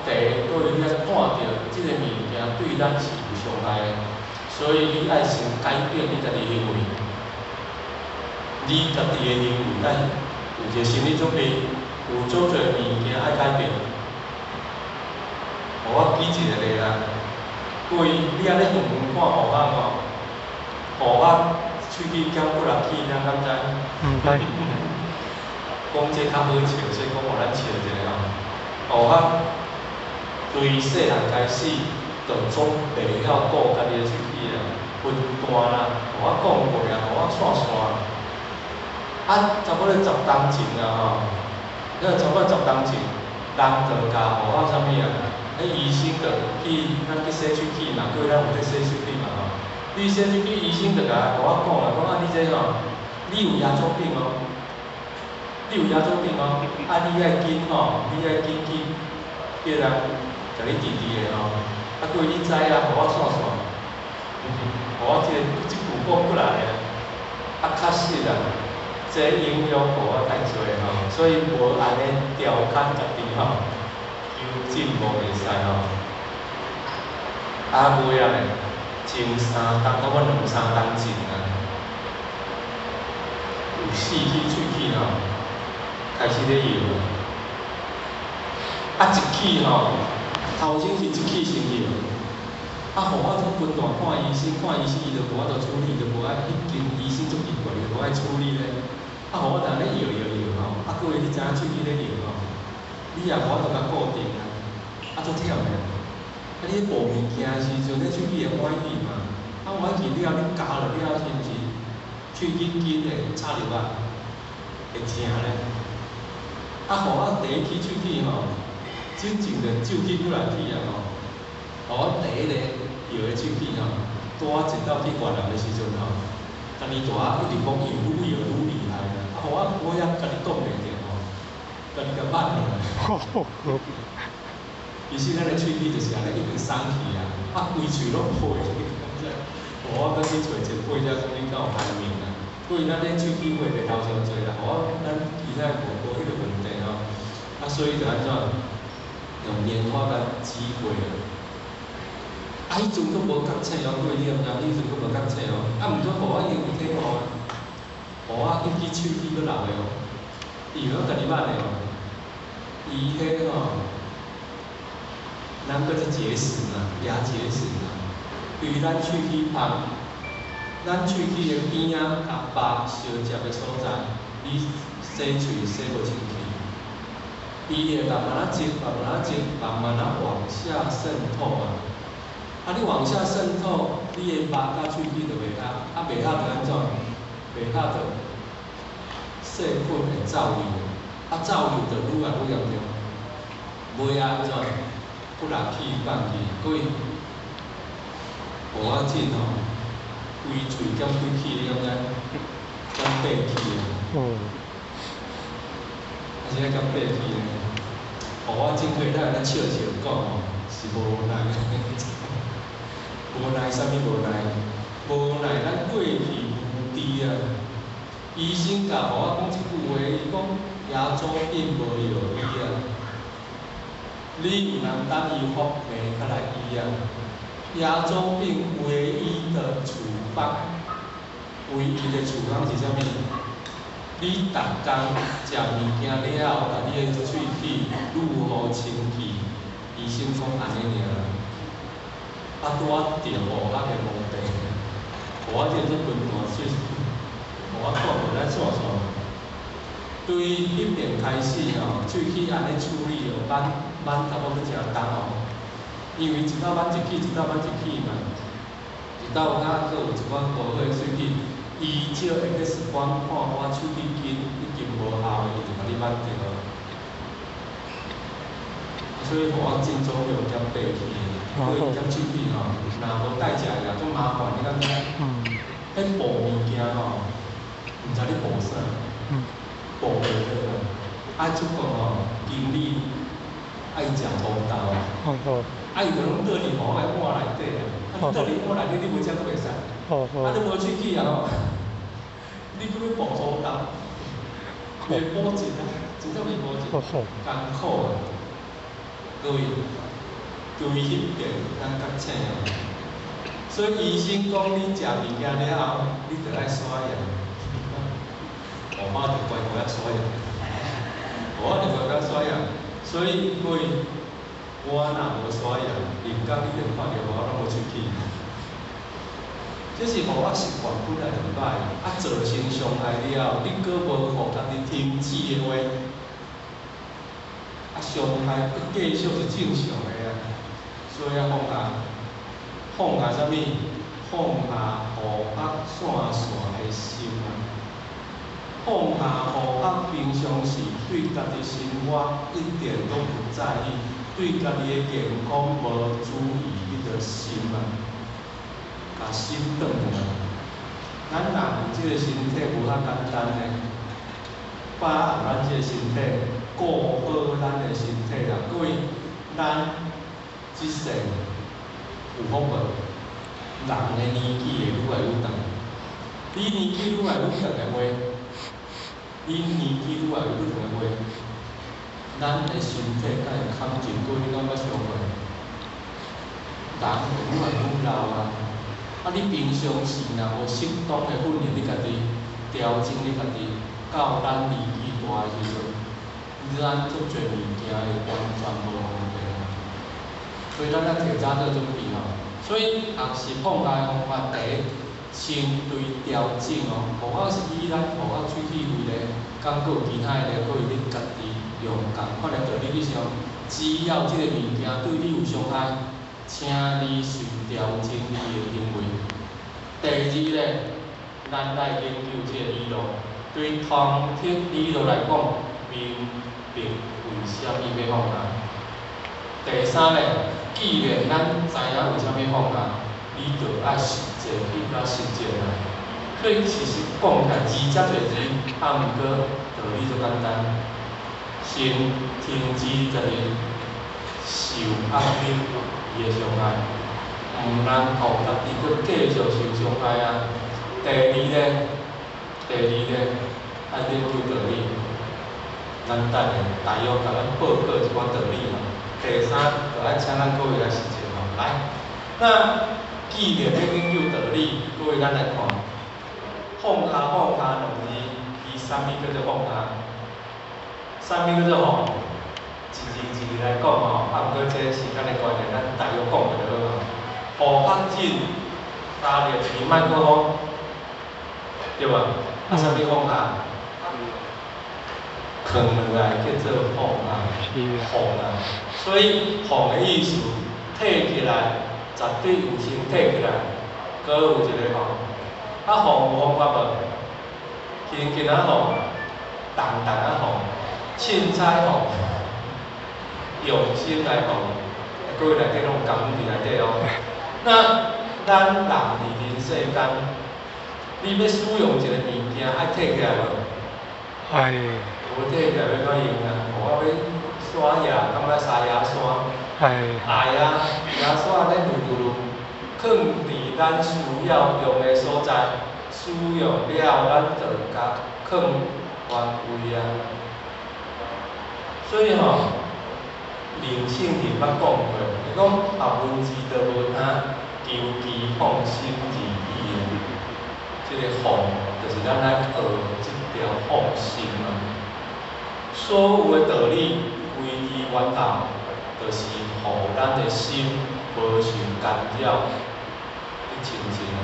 第一，對你愛看著這个物件對咱是有傷害的，所以你愛先改變你家己行為。你家己的行為愛有一個心理準備，有足濟物件愛改變。予我舉一個例啦，各位，你按呢遠遠看雨仔吼，予我喙齒減幾若齒，咱敢知？毋知。講這較好笑，所以講予咱笑一下吼。予我對細漢開始就總袂曉顧家己的喙齒啊，分段啦，予我講過啊，予我煞煞。啊，差不多10冬前啊吼，那差不多10冬前，人就共予我啥物啊？彼醫生就去，咱去洗喙齒嘛，各位咱有咧洗喙齒嘛吼。你洗喙齒，醫生就共予我講啦，講啊你這吼，你有牙周病哦，你有牙周病哦，啊你愛緊吼，你愛緊去叫人共你治治的吼。啊，各位你知影，予我煞煞，予我這個這句講過來啊，啊確實啊，這影響予我太濟吼，所以無按呢調侃家己吼，求進步袂使吼。啊尾仔咧，前三冬，差不多兩三冬前啊，有四支喙齒吼，開始咧搖。啊，一齒吼，頭先是一齒先搖，啊，予我足分段看醫生，看醫生伊就無法度處理，就無愛彼間醫生足奇怪，伊就無愛處理咧。啊，予我逐咧搖搖搖吼，啊，各位你知影喙齒咧搖吼，你也無法度共固定啊，啊足忝的。啊，你咧補物件的時陣，你喙齒會歪去嘛？啊，歪去了，你咬落了，是毋是？喙齒筋會插入啊，會疼咧。啊，予我第一齒喙齒吼，真正就蛀去幾若齒啊吼！予我第一個搖的喙齒吼，拄我一道去越南的時陣吼，逐年大仔一直講搖愈搖愈厲害啊！啊，予我我遐家己擋袂著吼，家己共挽落來。其實咱的喙齒就是按呢已經鬆去啊，啊規喙攏破，你敢知？予我閣去揣一個配才啥物較有排名啊？所以咱咧喙齒血袂流傷濟啦，予我咱其他無無彼個問題吼，啊所以就按怎用棉花共擠血啊。啊，彼陣閣無覺醒哦，各位你敢知？彼陣閣無覺醒哦，啊毋過予我已經有體悟啊，予我彼支喙齒閣留的哦，伊會曉家己挽的哦，伊彼吼，咱閣是結石嘛，牙結石嘛，對咱喙齒旁，咱喙齒的邊仔共肉相接的所在，你洗喙洗無清氣，伊會慢慢仔積，慢慢仔積，慢慢仔往下滲透嘛。啊，你往下滲透，你的肉佮喙齒就袂合，啊袂合就按怎？袂合就細菌會走入，啊走入就愈來愈嚴重，尾仔按怎？骨力氣放去，各位，予我進吼，規喙減幾齒，你敢知？減八齒啊！啊是愛減八齒呢？予我進可以咱按呢笑笑講吼，是無奈，無奈啥物無奈？無奈咱過去無知啊。醫生共予我講一句話，伊講牙周病無藥醫啊。你有人等伊發病才來醫啊？牙周病唯一的處方，唯一的處方是啥物？你逐工食物件了後，共你的喙齒愈予清氣。醫生講按呢爾。啊，拄仔著烏黑的毛病，予我這做分段水，予我看無咱煞煞。對彼邊開始吼，喙齒按呢處理哦，挽挽差不多誠重哦。因為一道挽一齒，一道挽一齒嘛，一道敢閣有一寡無好的喙齒，伊少會 X 光看我喙齒筋已經無效的，伊就共你挽著啊。所以予我真總共減八齒，所以減喙齒吼，若無戴食藥足麻煩，你敢知？彼補物件吼，毋知咧補啥，補袂好啊。啊，出國吼，經理愛食土豆啊，啊伊就攏倒佇我的碗內底啊，啊你倒佇碗內底，你無食閣袂使，啊你無喙齒啊吼，你閣欲補土豆，袂補盡啊，真正袂補盡，艱苦啊。各位，對彼邊咱覺醒啊，所以醫生講你食物件了後，你著愛刷牙。我媽就乖乖仔刷牙，我就乖乖刷牙。所以各位，我若無刷牙，臨工你就看著我攏無喙齒。這是予我習慣本來就歹，啊造成傷害了後，你閣無予家己停止的話，啊傷害閣繼續是正常的啊，所以愛放下，放下啥物？放下予惡散散的心啊！放下予惡，平常時對家己生活一點都不在意，對家己的健康無注意彼個心啊，共心轉來。咱人有這個身體無遐簡單呢，把握咱這個身體，顧好咱的身體啦。各位，咱這世有福無？人的年紀會愈來愈長，你年紀愈來愈長的話，你年紀愈來愈長的話，咱的身體敢會康健？各位你敢捌想過？人會愈來愈老啊！啊，你平常時若無適當的訓練你家己，調整你家己，到咱年紀大的時陣，咱足濟物件會完全無方便啊。所以咱愛提早做準備吼。所以學習放下的方法，第一，先對調整哦，無論是以咱予惡喙齒為例，敢閣有其他的例，閣有你家己用仝款的道理去想，只要這個物件對你有傷害，請你隨調整你的行為。第二咧，咱來研究這個理論，對通體理論來講，明白為啥物欲放下。第三咧，既然咱知影為啥物放下，你就愛實際去共實踐啊。所以其實講起來字遮濟字，啊，毋過道理足簡單。先停止家己受壓力伊的傷害，毋通予家己閣繼續受傷害啊。第二咧，愛研究道理。咱等下大約共咱報告一寡道理吼。第三，就愛請咱各位來實踐吼。來，那既然欲研究道理，各位咱來看，放下放下兩字，伊啥物叫做放下？啥物叫做放？一字一字來講吼，啊，毋過這時間的關係，咱大約講就好吼。予惡進三個字莫閣放，對無？啊，啥物放下？囥落來叫做放下，放啊。所以放的意思，退起來，絕對有先退起來，閣有一個放。啊，放有方法無？輕輕仔放，重重仔放，凊彩放，用心來放，各位內底攏有功夫佇內底哦。那咱人佇人世間，你欲使用一個物件，愛提起來無？愛。無提起來欲按怎用啊？我欲刷牙，感覺刷牙刷。愛。愛啊，牙刷按呢嚕嚕嚕，囥佇咱需要用的所在，使用了咱就共囥原位啊。所以吼，靈性裡捌講過，伊講學問之道無他，求其放心而已啊。這個放，就是咱愛學這條放心啊。所有的道理，歸其源頭，就是予咱的心無受干擾，去清淨啊。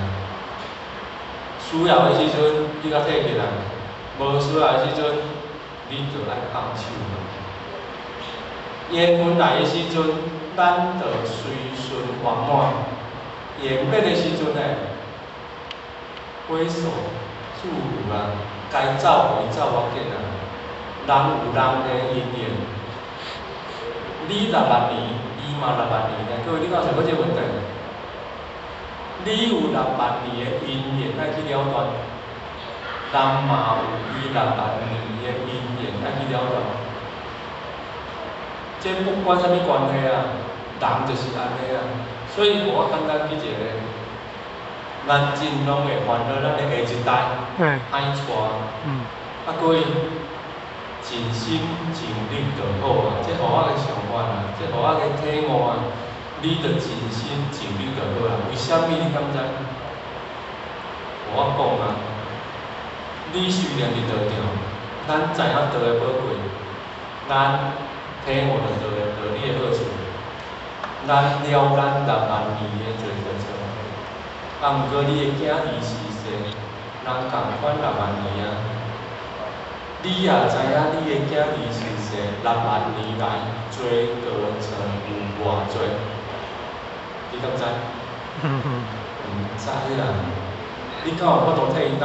需要的時陣，你才提起來；無需要的時陣，你就愛放手啊。緣分來的時陣，咱就隨順圓滿；緣滅的時陣呢，揮手自如啊，該走予伊走無要緊啊。人有人的因緣，你六萬年，伊嘛六萬年呢。各位，你敢有想過這個問題？你有六萬年的因緣愛去了斷，人嘛有伊六萬年的因緣愛去了斷。這不管啥物關係啊，人就是按呢啊。所以我簡單舉一個，咱盡攏會煩惱咱的下一代歹帶。啊，各位盡心盡力就好啊，這予我的想法啊，這予我的體悟啊，你著盡心盡力就好啊。為啥物你敢知？我講啊，你雖然佇道場，咱知影道的寶貴，咱體悟著道的道理的好處，咱了咱六萬年的罪過錯。啊，毋過你的囝伊是說，人仝款六萬年啊。你也知影你的囝兒是說，六萬年來罪過層有偌濟？你敢知？毋知啦。你敢有法度替伊擔？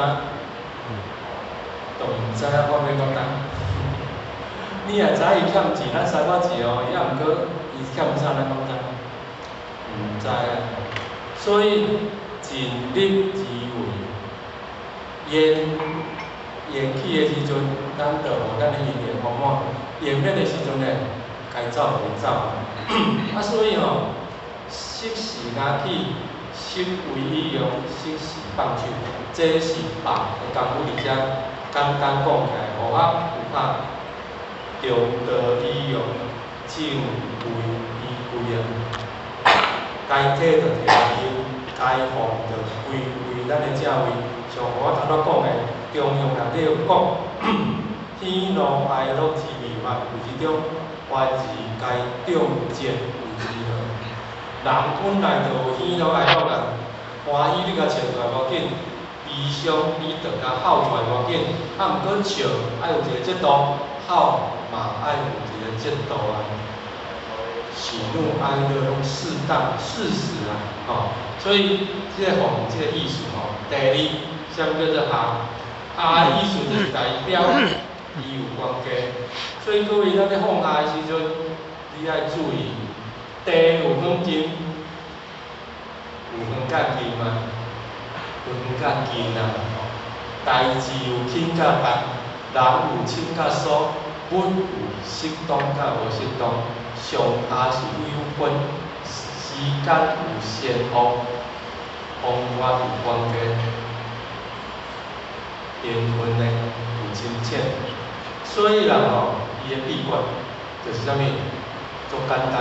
都毋知影，我欲按怎擔？你也知伊欠錢，咱三百錢哦，伊抑毋過伊欠啥，咱講知？毋知啊。所以盡力而為，緣緣起的時陣，咱就予咱的因緣豐滿；緣滅的時陣呢，該走就會走。啊，所以吼，適時拿起，適為以用，適時放手，這是放的功夫佇遮。簡單講起來，予我有拍中道以用，正為依歸啊。該退就退休，該放就歸歸咱的正位。像我頭拄講的，中庸內底有講，喜怒哀樂之未滿，有一種懷疑該中正有之樂。人本來就有喜怒哀樂啊，歡喜你共笑出來無要緊，悲傷你就共哭出來無要緊，啊，毋過笑愛有一個節度，哭嘛愛有一個節度啊。喜怒哀樂攏適當適時啊，吼，所以這個放這個意思吼，第二，啥物叫做下？下的意思就是代表伊有關係，所以各位咱咧放下的時陣，你愛注意，地有遠近，有遠佮近嗎？有遠佮近啊。代誌有輕佮重，人有親佮疏，物有適當佮無適當，上下是有分，時間有先後，風月有關係，緣分呢有深淺，所以人吼，伊的秘訣就是啥物？足簡單，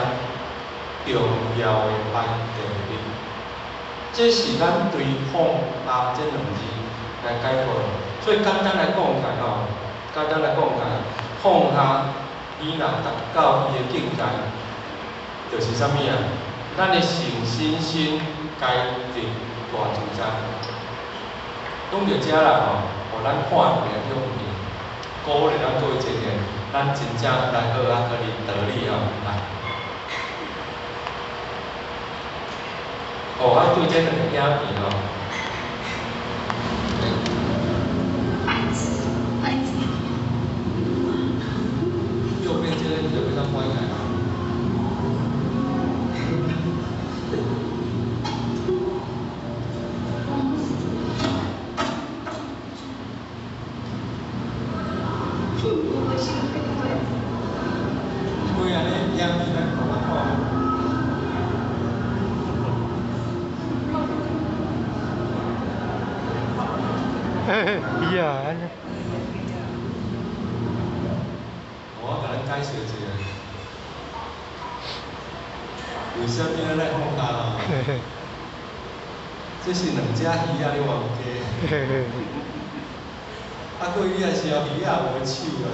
重要的排第一。這是咱對放下這兩字來概括的。所以簡單來講起來吼，簡單來講起來，放下，你若達到伊的境界，就是啥物啊？咱的身心心該得大自在。講到遮啦吼，予咱看著勇氣，鼓勵咱各位青年，咱真正來好啊，去認道理吼，來。哦，啊，對這兩個影片吼。右邊這個你就比較關起來。對啊，你影片咱看較看。嘿嘿，伊啊，按呢。我共咱解釋一下，為啥物咱來放下吼？這是兩隻魚仔咧冤家。啊，各位你若燒魚仔無手啊？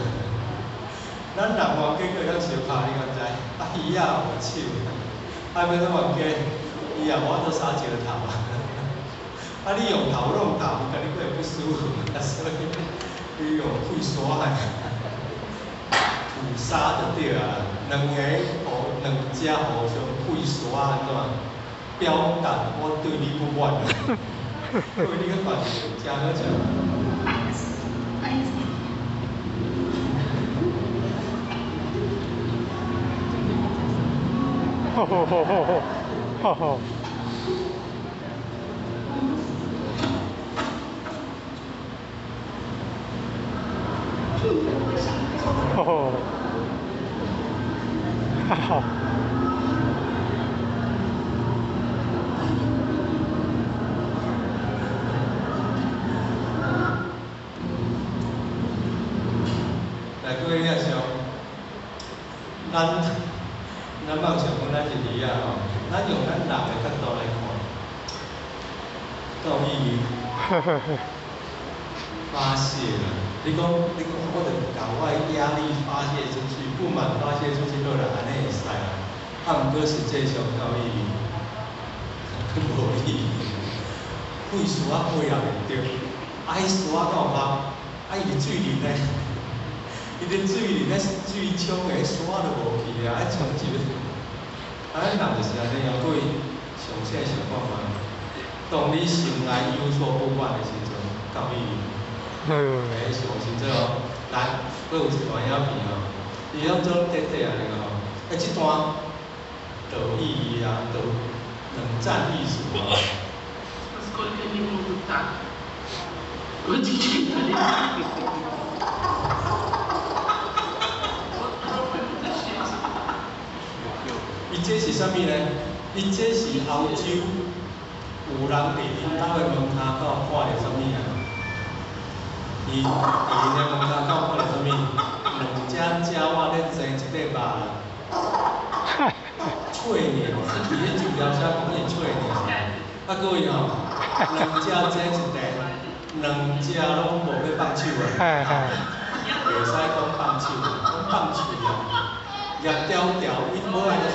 咱人冤家閣會當相拍，你敢知？啊，魚仔無手，啊，欲按怎冤家？伊也無法度撒石頭啊。啊，你用頭弄頭，伊共你閣會不舒服，啊，所以你用氣沙的，吐沙就對啊。兩个互兩隻互相氣沙按怎？表達我對你不滿。各位你去看一下，誠好笑。吼吼吼吼吼，吼吼。吼吼，哈哈。來，各位你若想，咱妄想講咱是魚仔吼，咱用咱人的角度來看，夠有意義。發洩啦！你講，你講，我就共我的壓力發洩出去，不滿發洩出去好啦，按呢會使啦。啊，毋過實際上敢有意義？無意義。配梳仔配也袂著，啊，彼梳仔敢有效？啊，伊伫水里呢，伊伫水里咧水沖的，彼梳仔就無去啊，愛沖一个。啊，咱人就是按呢哦，各位詳細想看覓。當你心內有所不滿的時陣，敢有意義？欸，相信這哦，來，閣有一段影片哦，伊攏總短短按呢個吼，欸，這段就有意義啊，就冷戰藝術哦。 Насколько они могут так? Вот читали. Вот пробуй вытащить. 伊這是啥物呢？伊這是歐洲有人佇𪜶兜的門跤口看著啥物啊？伊佇𪜶的門跤口看著啥物？兩隻鳥仔咧爭一塊肉啦，喙爾，佇咧就條寫講伊喙爾。啊，各位吼，兩隻爭一塊，兩隻攏無欲放手啊！袂使講放手，講放手啊，夾條條，伊無愛就是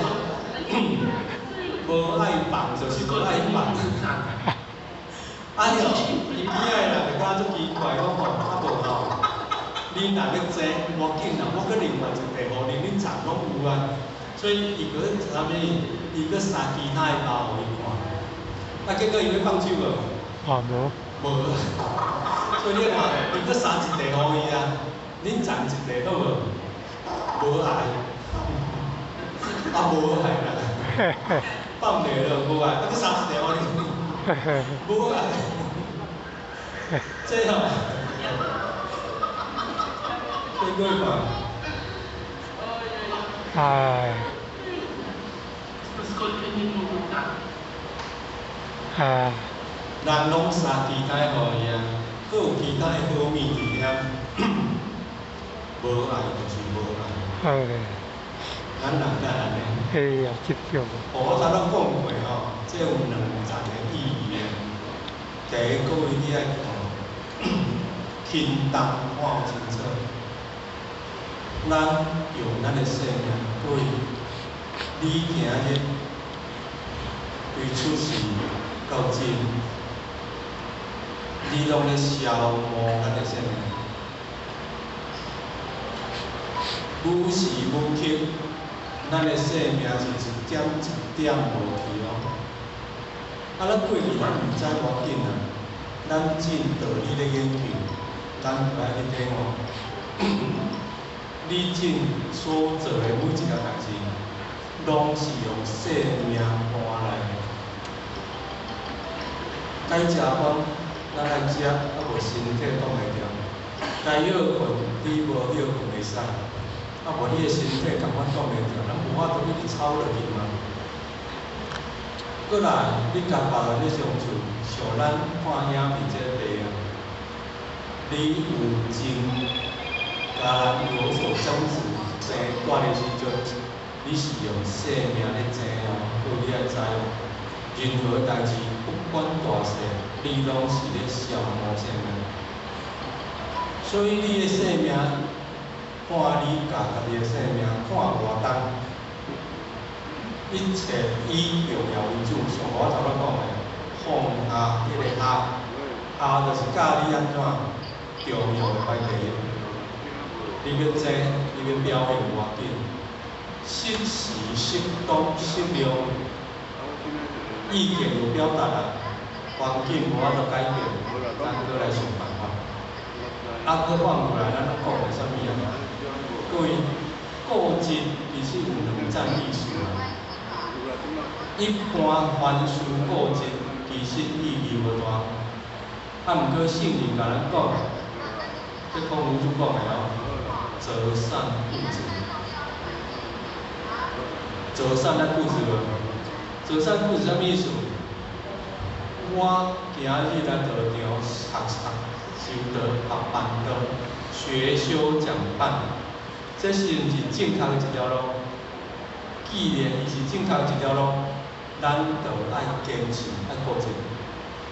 無愛放，就是無愛放。啊哟，伊邊仔的人就感覺足奇怪，講吼，啊無吼，恁若欲爭，無要緊啦，我閣另外一塊予恁，恁層攏有啊。所以伊閣啥物？伊閣殺其他的肉予伊看。啊，結果伊欲放手無？啊，無。無。所以你看，伊閣殺一塊予伊啊，恁層一塊好無？無愛。啊，無愛啦。放袂落，無愛，啊，閣殺一塊予恁。無愛。這吼，這各位看。唉。 Насколько они могут так? 唉。人攏殺其他的予伊啊，閣有其他的好物佇遐，無愛就是無愛。咱人敢按呢？哎呀，執著。哦，我頭拄講過吼，這有兩層的意義的。第一，各位你愛看，輕重看清楚。咱用咱的生命，各位，你今日對出世到今，你攏咧消磨咱的生命。無時無刻，咱的生命是一點一點無去哦。啊，咱過去咱毋知無要緊啊，咱盡道理咧研究，咱就愛去體悟。你盡所做的每一件代誌，攏是用生命換來的。該食飯，咱愛食，啊無身體擋袂牢。該歇睏，你無歇睏袂使，啊無你的身體共款擋袂牢，咱無法度一直操落去嘛。過來，你共別人咧相處，像咱看影片這個題啊，你有情共人有所爭執、爭奪的時陣，你是用生命咧爭哦，各位你愛知哦。任何代誌，不管大細，你攏是咧消磨生命。所以你的生命，看你共家己的生命，看偌重，一切以重要為主。像我頭拄講的，放下彼個下，下就是教你按怎重要的排第一。你欲爭，你欲表現無要緊，適時、適當、適量，意見有表達啦，環境無法度改變，咱閣來想辦法。啊，閣反過來，咱攏講的啥物啊？各位，固執其實有兩層意思啊。一般凡事固執，其實意義無大。啊，毋過聖人共咱講，這孔夫子講的哦，擇善固執。擇善咱固執無？擇善固執啥物意思？我今日來道場學學修道學辦道，學修講辦，這是毋是正確的一條路？既然伊是正確的一條路，咱就愛堅持，愛固執。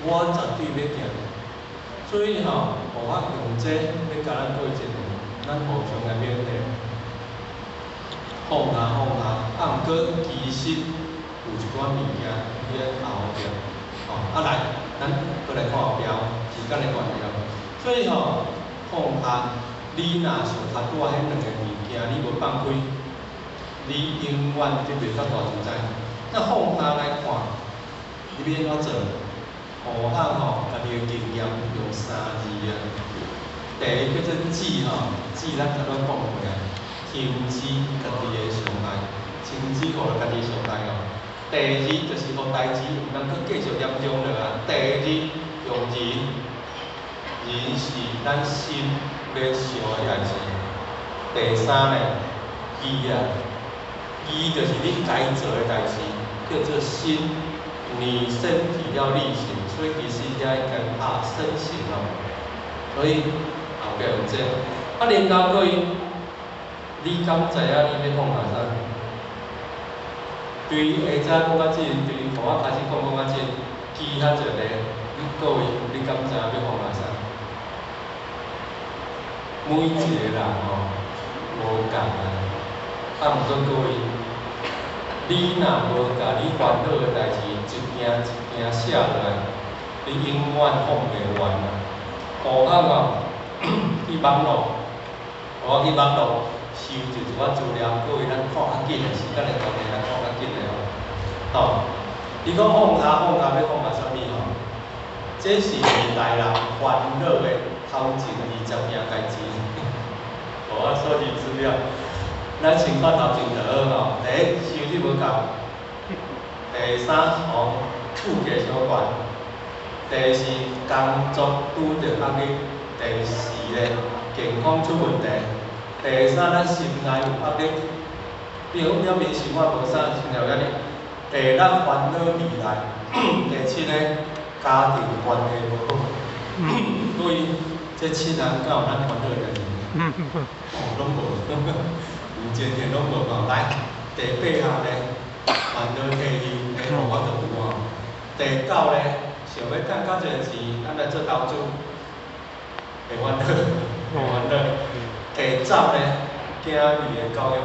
我絕對欲行。所以吼，我用這欲共咱各位一個，咱互相來勉勵，放下放下，啊，毋過其實有一寡物件你愛熬著，吼，啊來，咱閣來看後壁，時間的關係哦。所以吼，放下，你若想頭拄仔彼兩个物件，你無放開，你永遠得袂到大自在。那放下來看，你欲按怎做？何下吼，家己的經驗用三字啊。第一叫做止吼，止咱頭拄講過啊，停止家己的傷害，停止予家己傷害哦。第二就是予代誌毋通閣繼續嚴重落啊。第二用忍，忍是咱心咧想的代誌。第三呢，義啊，義就是你該做的代誌，叫做身，你身體要力行，所以其實遐應該拍身行哦。所以後壁有這個，啊，臨到各位，你敢知影你欲放下啥？對下早講到這，對予我開始講講到這，記較濟個，你各位，你敢知影欲放下啥？每一個人吼，無仝啊，啊，毋過各位，你若無共你煩惱的代誌一件一件寫落來，你永遠放袂完啊！何況哦，去網路，我去網路收集一寡資料，各位咱看較緊的，時間的關係，咱看較緊的吼。吼，伊講放下放下欲放下啥物吼？這是現代人煩惱的頭前20件代誌。予我收集資料，咱先看頭前就好吼。第一，收入無夠；第三，吼，厝價傷懸；第四，工作拄著壓力；第四咧，健康出問題；第三，咱心內有壓力，比如講表面生活無啥，心內有壓力；第六，煩惱未來；第七咧，家庭關係無好。各位，這七項敢有咱煩惱的代誌？哦，攏無，有前提攏無吼。來，第八項咧，煩惱退休，欸，我就有吼。第九咧，想欲趁較濟錢，咱來做投資，會煩惱，會煩惱。第十咧，囝兒的教育，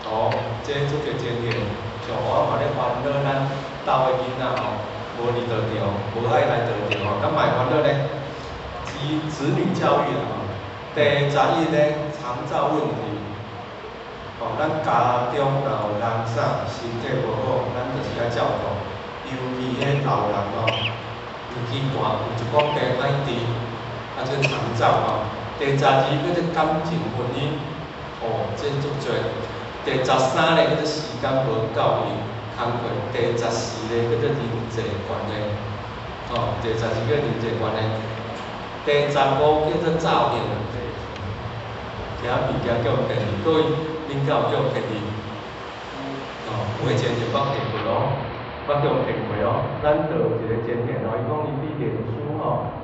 哦，這足濟前提，像我嘛咧煩惱咱兜的囡仔吼，無佇道場，無愛來道場吼，敢嘛會煩惱咧？子子女教育啦吼。第11咧，長照問題，吼，咱家中若有人啥身體無好，咱就是愛照顧，尤其彼老人吼，年紀大，有一寡病愛治，啊，這長照吼。第12叫做感情婚姻，吼，這足濟。第13咧叫做時間無夠用，工課。第14咧叫做人際關係，吼，第十四叫人際關係。第15叫做詐騙。其他物件叫騙去，各位，恁敢有叫騙去？哦，有的錢就捌騙過哦，捌叫騙過哦。咱就有一個前騙哦，伊講伊佇臉書吼，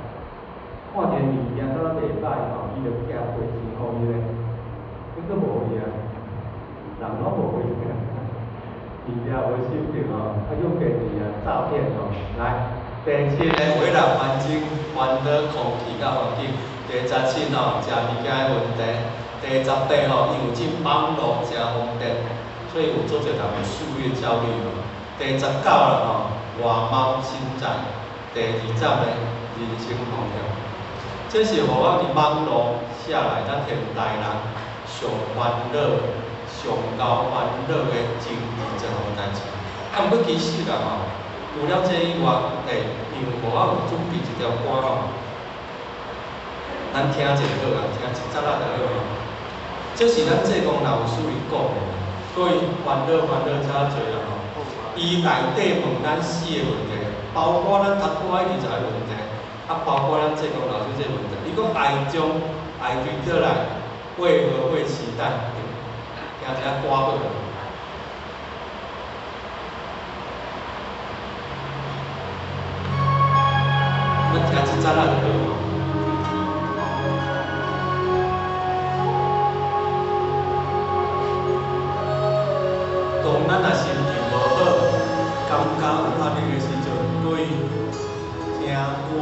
看一個物件敢若袂歹吼，伊就寄匯錢予伊咧，結果無去啊，人攏無回錢，物件無收著吼，啊叫騙去啊，詐騙吼。來，第七个，為了環境，煩惱空氣佮環境。第17吼，食物件的問題。第18吼，因為這網路誠方便，所以有足濟人有數位焦慮吼。第19啦吼，外貌身材。第20咧，人生方向。這是予我佇網路寫來，咱現代人上煩惱、上𠢕煩惱的前20項代誌。啊，毋過其實啦吼，除了這以外，欸，因為予我有準備一條歌吼，咱聽者好啊，聽一節仔就好吼。這是咱濟公老師伊講的，所以煩惱煩惱遮濟啦吼。伊內底問咱四個問題，包括咱頭拄仔20個問題，啊，包括咱濟公老師這個問題。伊講愛中愛對倒來，為何會期待？聽一下歌好。咱聽一節仔就好。當咱若心情無好，感覺有壓力的時陣，各位聽歌有好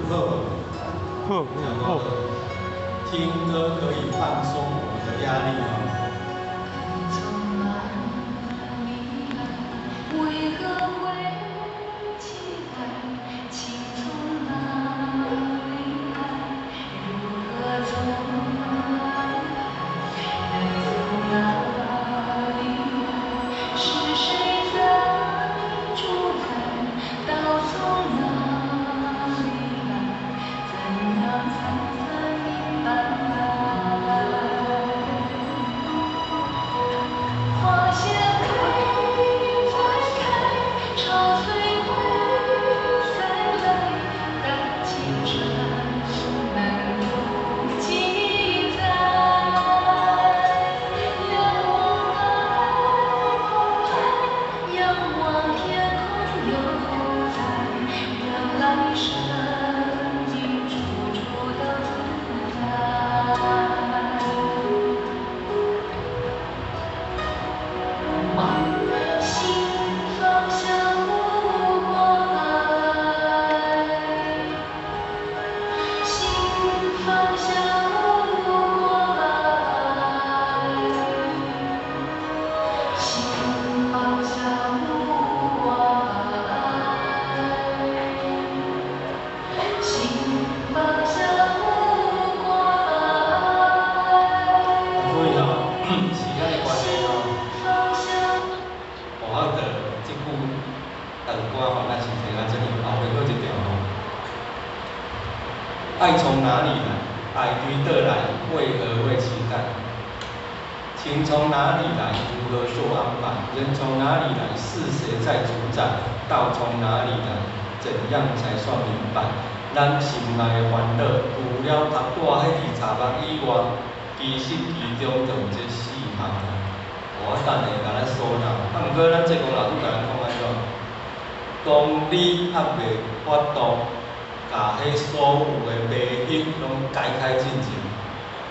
無？好，好。聽歌可以放鬆我們的壓力哦。為何會期待？愛從哪裡來？愛對佗來？為何會期待？情從哪裡來？如何做安排？人從哪裡來？是誰在主宰？道從哪裡來？怎樣才算明白？咱心內的煩惱，除了讀拄仔彼二十目以外，其實其中就有這四項啊。我等下共咱說啦。啊，毋過咱濟公老師共咱講按怎？當你猶未法度，共彼所有的迷惑攏解開進前，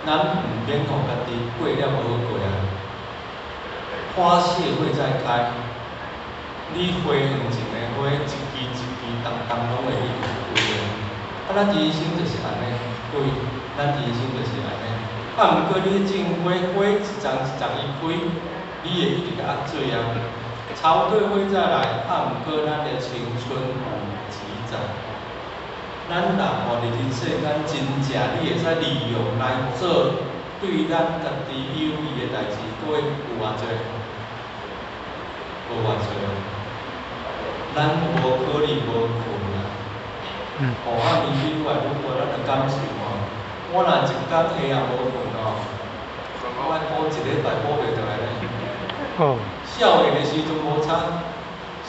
咱毋免予家己過了無好過啊。花謝會再開，你花園種的花，一支一支重重攏會一直開的。啊，咱人生就是按呢，對，咱人生就是按呢。啊，毋過你種花，花一叢一叢伊開，你會一直共壓水啊。潮退會再來，啊，毋過咱的青春有幾載？咱人吼，佇人世間真正你會使利用來做對咱家己有利的代誌，閣會有偌濟？無偌濟。咱無可能無睏啊。吼，啊，年紀愈來愈大，咱就感受吼。我若一工下暗無睏吼，我愛補一禮拜補袂轉來咧。少年的時陣無差，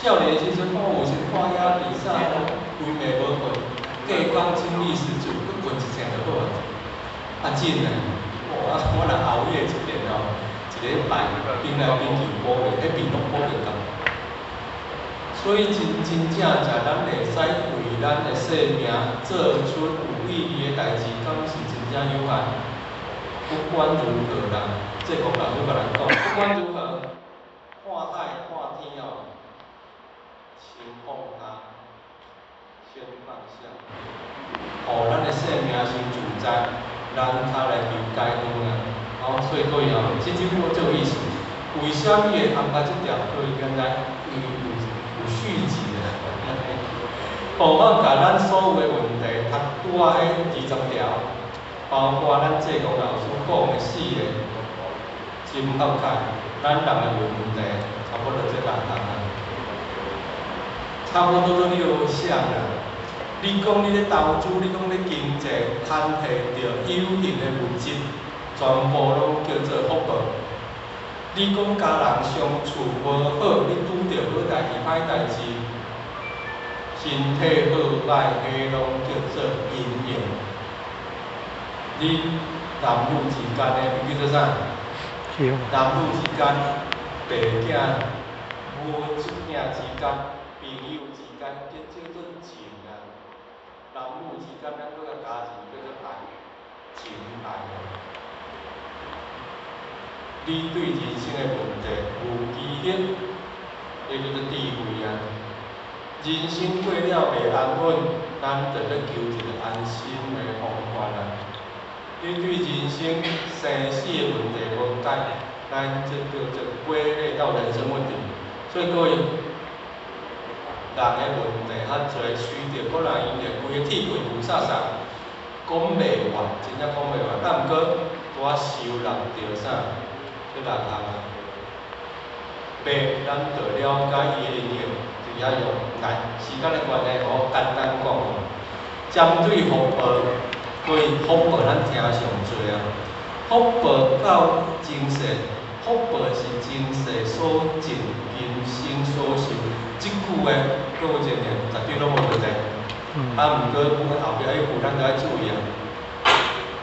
少年的時陣我有時看遐比賽，規暝無睏，隔工精力十足，閣睏一醒就好啊。啊真的，我若熬夜一遍吼，一禮拜變來變去補袂，彼病攏補袂到。所以真真正正，咱會使為咱的生命做出有意義的代誌，敢是真正有限。不管如何啦，濟公老師共咱講，不管如何，看海看天哦，先放下，先放下，予咱的生命先自在，咱較來求解脫啊。哦，所以各位哦，這句話足有意思。為啥物會安排這條？各位敢知？因為有續集的。予我共咱所有的問題，讀拄仔彼20條，包括咱濟公老師講的四個，真合開。咱人的問題，差不多這六項啊，差不多做六項啦。你講你咧投資，你講咧經濟，牽繫著有形的物質，全部攏叫做福報。你講共人相處無好，你拄著好代誌、歹代誌，身體好歹，彼攏叫做因緣。你男女之間的叫做啥？男女之間、爸囝、母子囝之間、朋友之間，這叫做情啊。男女之間，咱閣較加一個叫做愛，情愛。你對人生的問題有記憶，彼叫做智慧啊。人生過了袂安穩，咱就欲求一個安心的方法啊。你對人生生死的問題無解，咱這叫做歸類到人生問題。所以各位，人的問題較濟，隨著個人因著規个鐵櫃霧煞煞，講袂完，真正講袂完。啊，毋過拄仔收納著啥？這六項啊。白，咱就了解伊的應用，佇遐用。來，時間的關係，我簡單講。針對福報，各位福報咱聽上濟啊。福報到今世，福報是今世所種，今生所受。這句話，閣有一個絕對攏無問題。啊，毋過後壁彼句咱著愛注意啊。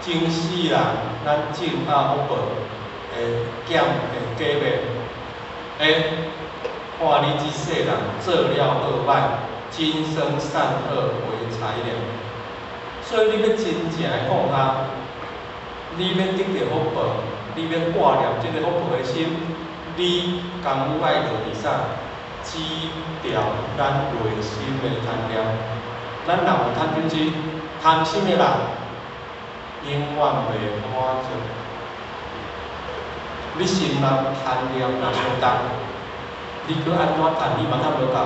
今世人，咱種下福報，會減會加袂？欸，看你這世人做了好歹，今生善惡為裁量。所以你欲真正的放下，你欲得著福報，你欲掛念這个福報的心，你功夫愛落佇啥？止掉咱內心的貪念。咱人有貪嗔痴，貪心的人永遠袂滿足。你心內貪念若相重，你閣按怎趁，你嘛趁無夠，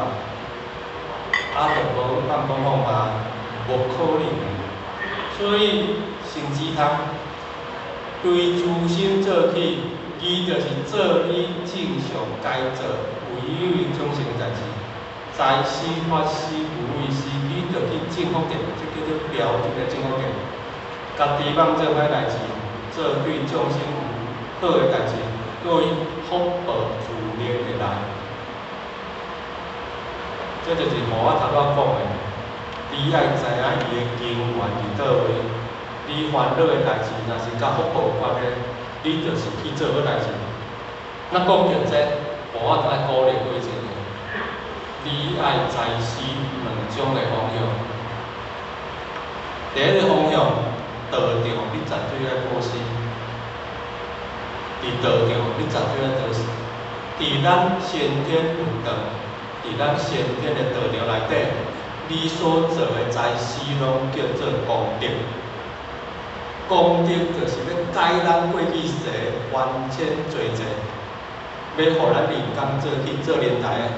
啊，就無放講放下，無可能。所以先止貪，對諸心做起，伊就是做你正常該做、為有眾生的代誌。財施、法施、無畏施，你著去種福德，這叫做標準的正福見。家己妄做歹代誌，做對眾生有好的代誌，對福報自然會來。這就是予我頭拄仔講的，你愛知影伊的根源佇佗位，你煩惱的代誌若是佮福報有關的，你就是去做好代誌。那講著這，予我當來鼓勵過一個，你愛知識兩種的方向。第一个方向，道場你絕對愛布施，佇道場你絕對愛布施。佇咱先天有道，佇咱先天的道場內底，你所做的財施攏叫做功德。功德就是欲解咱過去世冤親罪債，欲予咱人間做去做靈台的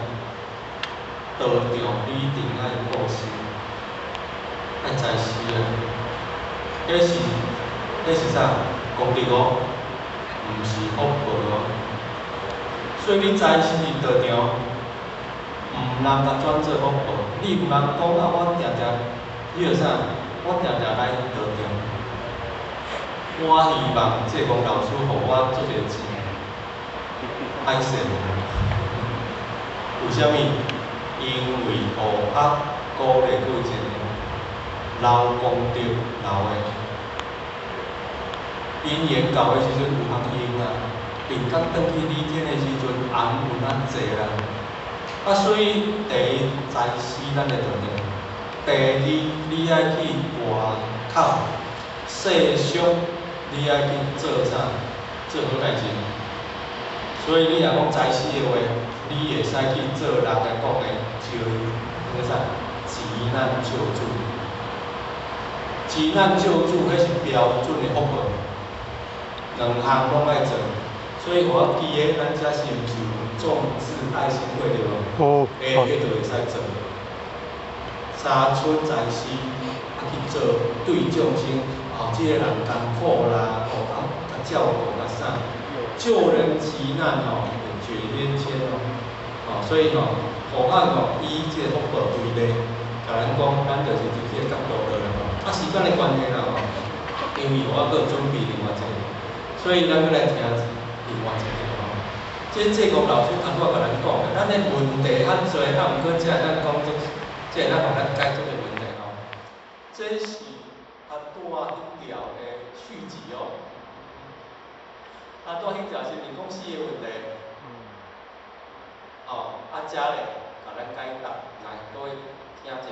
道場，你一定愛布施，愛財施啊！彼是啥？功德哦，毋是福報哦。所以你財施佇道場，毋通共轉做福報。你毋通講啊，我定定，你著啥？我定定來道場，我希望濟公老師予我足濟錢，歹勢。為啥物？因為悟學鼓勵過一個留功德留的。因緣到的時陣有通用啊，並甲轉去理天的時陣，紅運較濟啦。啊，所以第一財施咱的道場，第二你愛去外口世俗，你愛去做啥？做好代誌。所以你若講財施的話，你會使去做人家講的招那個啥？急難救助。急難救助，彼是標準的福報，兩項攏愛做。所以我記得咱遮是毋是有眾志愛心會對無？哦。欸，彼就會使做。三出財施，啊去做對眾生，哦，這個人艱苦啦，哦啊，共照顧啊啥，救人急難吼，會解冤親哦，哦，所以吼，予咱吼以這個福報為例，共咱講，咱就是佇這個角度落來吼。啊，時間的關係啦吼，因為我閣有準備另外一個，所以咱閣來聽另外一個吼。這濟公老師頭拄仔共咱講的，咱的問題較濟，啊，毋過這會當講做，這會當予咱解決的問題吼。這是阿拄仔彼條的續集哦。阿拄仔彼條是毋是講四個問題？哦，啊，遮咧，共咱解答，來，各位聽者。